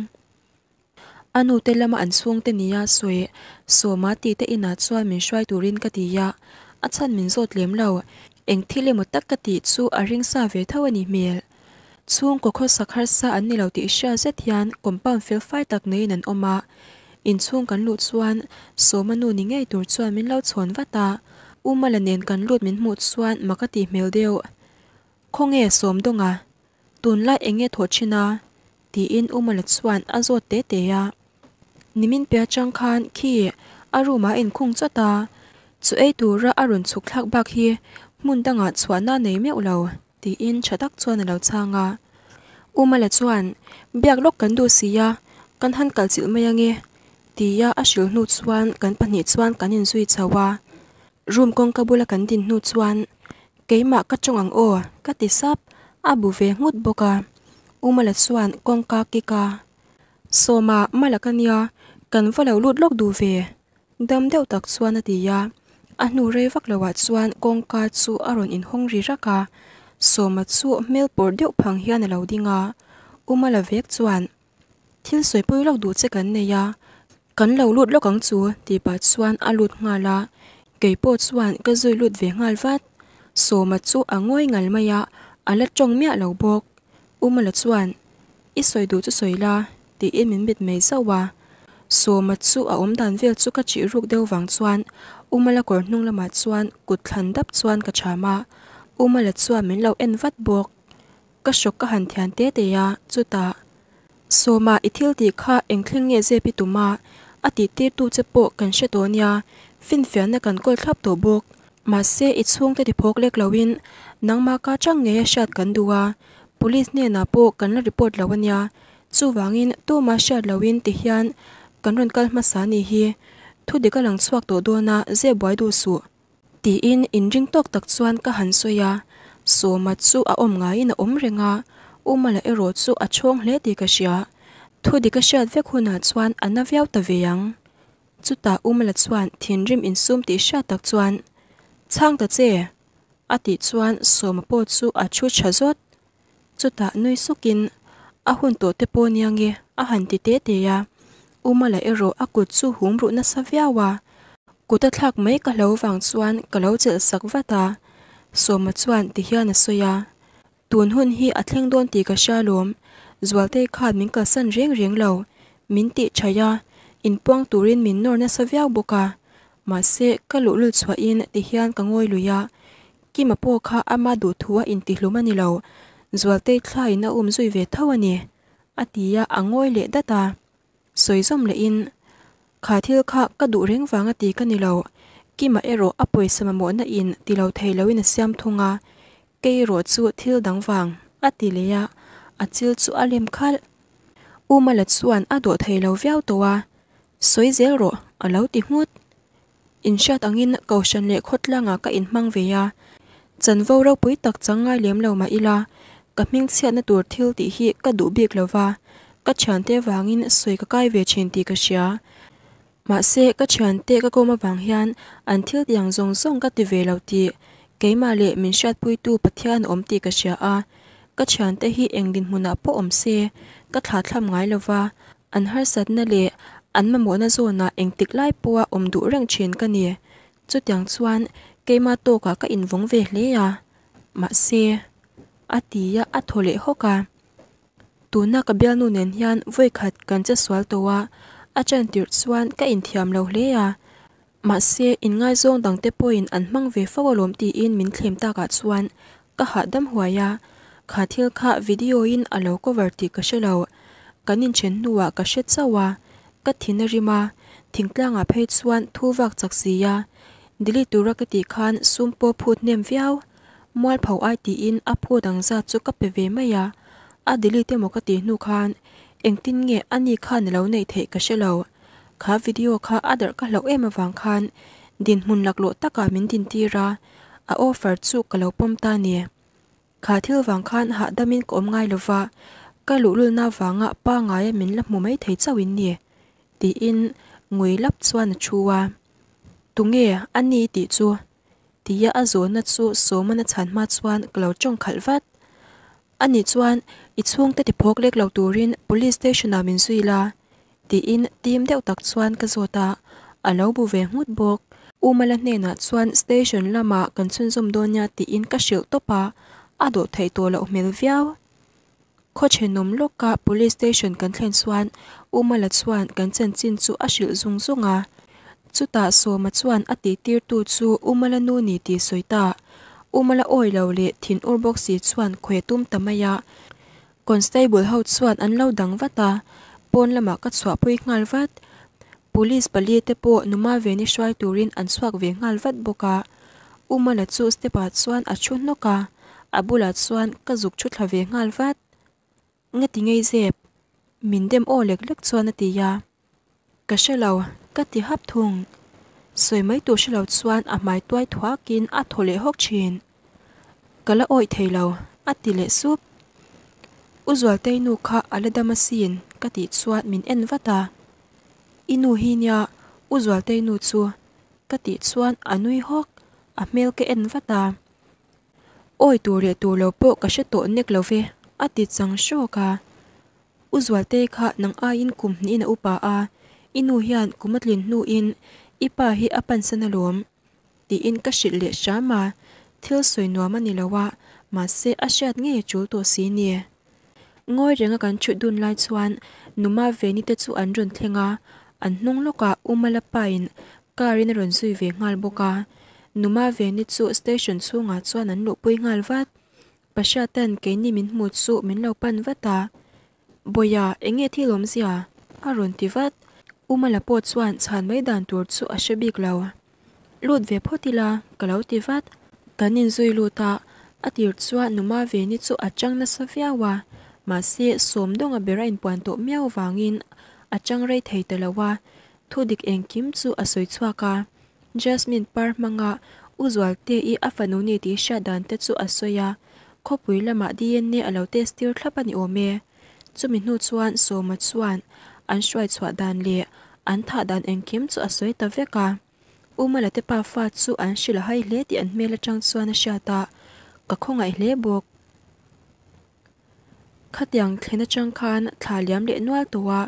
A nute lama an chhungte nia sawi Sawma tite inah chuan min hruai turin ka ti a, a chhan min zawt lem lo. Eng thil emaw tak ka tih chu a ring sa ve tho a nih hmel. Chhungkaw khawsak harsa an ni lo tih hria zet hian compound fel fai tak neiin an awm a, inchhung kan luh chuan Sawma nu ni ngei tur chuan min lo chhawn vat a, U Mala nen kan lut min hmuh chuan mak a tih hmel deuh. Khawnge Sawmdawnga? Tunlai eng nge thawh thin a? tiin U Mala chuan a zawt te te a. Nimin piah atang khan khi a room ah a inkhung chawt a, chu ei tura a rawn chhuk thlak bak hi hmun dangah chhuahna a nei meuh lo. Tiin tha tak chuan a lo chhang a. U Mala chuan, Biak lawk kan duh si a, kan han kal chilh mai ange, tia a hrilh hnu chuan kan pahnih chuan kan inzui chho a. Room kawngka bula kan din hnu chuan, Keimah ka tawng ang aw, ka ti sap, a bu ve nghut bawk a. U Mala chuan kawngka kik a, Sawma, Mala ka nia, kan va lo lut lawk duh ve, dam deuh tak chuan a ti a. A hnu rei vak loah chuan kawngka chu a rawn inhawng ri rak a, Sawma chu hmel pawr deuh phang hian a lo ding a, Umala vek chuan, Thil sawipui lawk duh che kan nei a, kan lo lut lawk ang chu tih pah chuan a lut nghal a, kei pawh chuan ka zui lut ve nghal vat. Sawma chu a ngawi ngal mai a, a la tawng miah lo bawk. Umala chuan, I sawi duh chu sawi la, tiin min mit mai zauh a. Sawma chu a awm dan vel chu ka chih ruk deuh vang chuan Umala kawr hnung lamah chuan kut thlan dap chuan ka cham a, Umala chuan min lo en vat bawk. Ka hrawk ka han thian te te a, chutah, Sawma i thil tih kha eng thleng nge zep i tum a? A tih tirtu che pawh kan hre tawh nia, finfiahna kan kawl thlap tawh bawk. Mahse i chhungte ti phawk lek loin nangmah ka chang ngei a hriat kan duh a, Police hnenah pawh kan la report lo a nia. Chuvangin tuma hriat loin ti hian kan rawn kal hmasa a nih hi. Thudik a lang chhuak tawh dawn a, zep buai duh suh. Tiin inring tawk tak chuan ka han sawi a, Sawma chu a awm ngaiin a awm reng a, Umala erawh chu a chhawng hle tih ka hria. Thudik a hriat vek hunah chuan a na viau ta ve ang. Chutah Umala chuan thinrim insum tih hriat tak chuan, Chhang ta che! a tih chuan Sawma pawh chu a thu tha zawt. Chutah nui sukin, A hun tawh te pawh nia nge? a han ti te te a. Umala erawh a kut chu hum ruh nasa viau a. Kut a thlak mai ka hlo vang chuan ka lo chelh sak vat a. Sawma chuan ti hian a sawi a, Tun hun hi a thleng dawn tih ka hria lawm. Zualtei khan min kalsan reng reng lo. Min tih thaih a, inpuang turin min nawr nasa viau bawk a. Mahse, ka luhlul chhuahin ti hian ka ngawi lui a. Kima pawh kha ama duhthu a intihlum a ni lo, Zualtei thlaiin a um zui ve tho a ni, a ti a, a ngawi leh dat a. Sawi zawm lehin, Kha thil kha ka duh reng vang a ti ka ni lo, Kima erawh a pawisa mamawhna in ti lo thei loin a siam thung a, kei erawh chu thil dang vang, a ti leh a, a chil chu a lem khalh. U Mala chuan a dawh thei lo viau tawh a, Sawi zel rawh, a lo ti nghut. Inhriat angin Kohhran leh khawtlangah ka inhmang ve a, chanvo ropui tak chang ngai lem lo mah ila, ka hmingchhiatna tur thil tih hi ka duh bik lo va, ka thiante vangin sawi ka kai ve thin tih ka hria. Mahse, ka thiante ka kawm avang hian an thil tiang zawng zawng ka ti ve lo tih keimah leh min hriatpuitu Pathian a awm tih ka hria a, ka thiante hi eng dinhmunah pawh awm se ka thlathlam ngai lo va, An harsatna leh an mamawhna zawnah engtik lai pawha awm duh reng thin ka ni. Chutiang chuan keima tawkah ka invawng ve hle a, mahse, a ti a, a thaw leh hawk a. Tuna ka bialnu nen hian vawikhat kan che sual tawh a, a chantirh chuan ka inthiam lo hle a. Mahse, inngaizawng dangte pawhin an hmang ve fo alawm tiin min thlem takah chuan ka hahdam huai a, kha thil kha video in a lo cover tih ka hre lo. Kan inthen hnuah ka hre chauh a, ka thin a rim a, thingtlangah phei chuan thu vak chak si a, delete tura ka tih khan sum pawh phut hnem viau. Mualpho ai tiin a phut ang zat chu ka pe ve mai a, a delete emaw ka tih hnu khan engtin nge ani khan a lo neih theih ka hre lo. Kha video kha a darh ka hlauh em avang khan dinhmun laklawh takah min dintir a, a offer chu ka lo pawm ta ni. Kha thil vang khan hahdamin ka awm ngai lova, ka luhlulna vanga pangaia min la hmu mai thei chauh in ni, tiin ngui lap chuan a thu a. Tunge a ni tih chu? Tia a zawhna chu Sawmana chhan hma chuan ka lo tawng khalh vat. Ani chuan, I chhungte ti phawk lek lo turin Police Station ah min zui la, tiin tim deuh tak chuan ka zawt a, a lo bu ve nghut bawk. U Mala hnenah chuan Station lamah kan chhunzawm dawn nia tiin ka hrilh tawp a, a dawh theih tawh loh hmel viau. Khaw thenawm lawka Police Station kan thlen chuan U Mala chuan kan chanchin chu a hrilh zung zung a. Chutah Sawma chuan a tihtirtu chu U Mala nu ni tih sawi ta. U Mala awi lo leh thin ur bawk si chuan khawi a tum ta mai a. Constable ho chuan an lo dang vat a, pawn lamah ka chhuahpui nghal vat. Police pali te pawh Numa Veni hruai turin an chhuak ve nghal vat bawk a. U Mala chu step ah chuan a thu hnawk a, a bulah chuan ka zuk thu thla ve nghal vat. Nga ti ngei zep? Min dem aw lek lek chuan a ti a. Ka hre lo, ka ti hap thung. Sawi mai tur hre lo chuan a hmai tuai thuakin a thaw leh hawk thin. Ka la awih thei lo, a ti leh sup. U Zualtei nu kha a la dam asin, ka tih chuan min en vat a. I nu hi nia, U Zualtei nu chu. Ka tih chuan a nui hawk, a hmel ka en vat a. Awi tur leh tur lo pawh ka hre tawh nek lo ve, a ti chang hrawk a. U Zualtei kha nang aiin kum hnihin a upa a, i nu hian kum a tlin hnuin i pa hi a pansan alawm, tiin ka hrilh leh hram a, thil sawi nuam a ni lo a, mahse a hriat ngei a tul tawh si ni. Ngawi renga kan thut dun lai chuan Numa Veni te chu an rawn thleng a, an hnung lawkah U Malapain car in a rawn zui ve nghal bawk a. Numa Veni chu station chhungah chuan an luhpui nghal vat. Pasha-ten keini min hmu chu min lo pan vat a, Bawia, eng nge thil awmzia? a rawn ti vat. U Mala pawh chuan chhan mai dan tur chu a hre bik lo. Lut ve phawt ila, ka lo ti vat. Kan inzui lut a, a tir chuan Numa Veni chu a chang nasa viau a, mahse Sawmdawnga ber a inpuan tawh miau vangin a chang rei thei ta lo a, thudik engkim chu a sawi chhuak a. Jasmine par hmanga U Zualte-i a fanu ni tih hriat dan te chu a sawi a, khawpui lamah DNA a lo test tir thlap a ni awm e. Chumi hnu chuan Sawma chuan an hruai chhuah dan leh an thah dan engkim chu a sawi ta vek a. U Malate pa fa chu an hrilh a hai hle tih an hmel atang chuan a hriat a, ka khawngaih hle bawk. Khatiang thlen atang khan thla liam leh nual tawh a,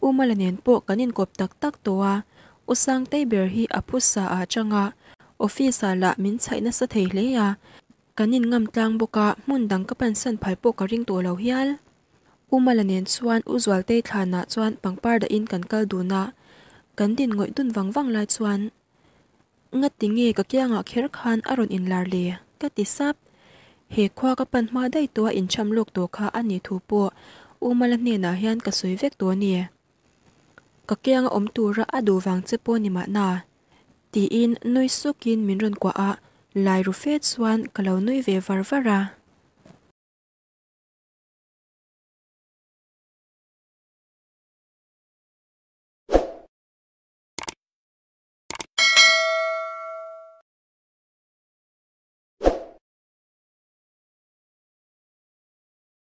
U Mala nen pawh kan inkawp tak tak tawh a, U Sangtei ber hi a phusa ah atang a, office ah lah min chhaih nasa thei hle a, Kan in ngam tlang bawk a, hmun dang ka pansan phal pawh ka ring tawh lo hial. U Mala nen chuan U Zualtei thlanah chuan pangpar dahin kan kal dun a, kan din ngawih dun vang vang lai chuan, Ngati nge ka kiangah kher khan a rawn inlar le? ka ti sap. He khua ka pan hma daih tawh a incham lawk tawh kha a nih thu pawh U Mala hnenah hian ka sawi vek tawh a ni. Ka kianga awm tura a duh vang che pawh ni mahna. Tiin nui sukin min rawn kuah a, lai ru fe chuan ka lo nui ve var var a.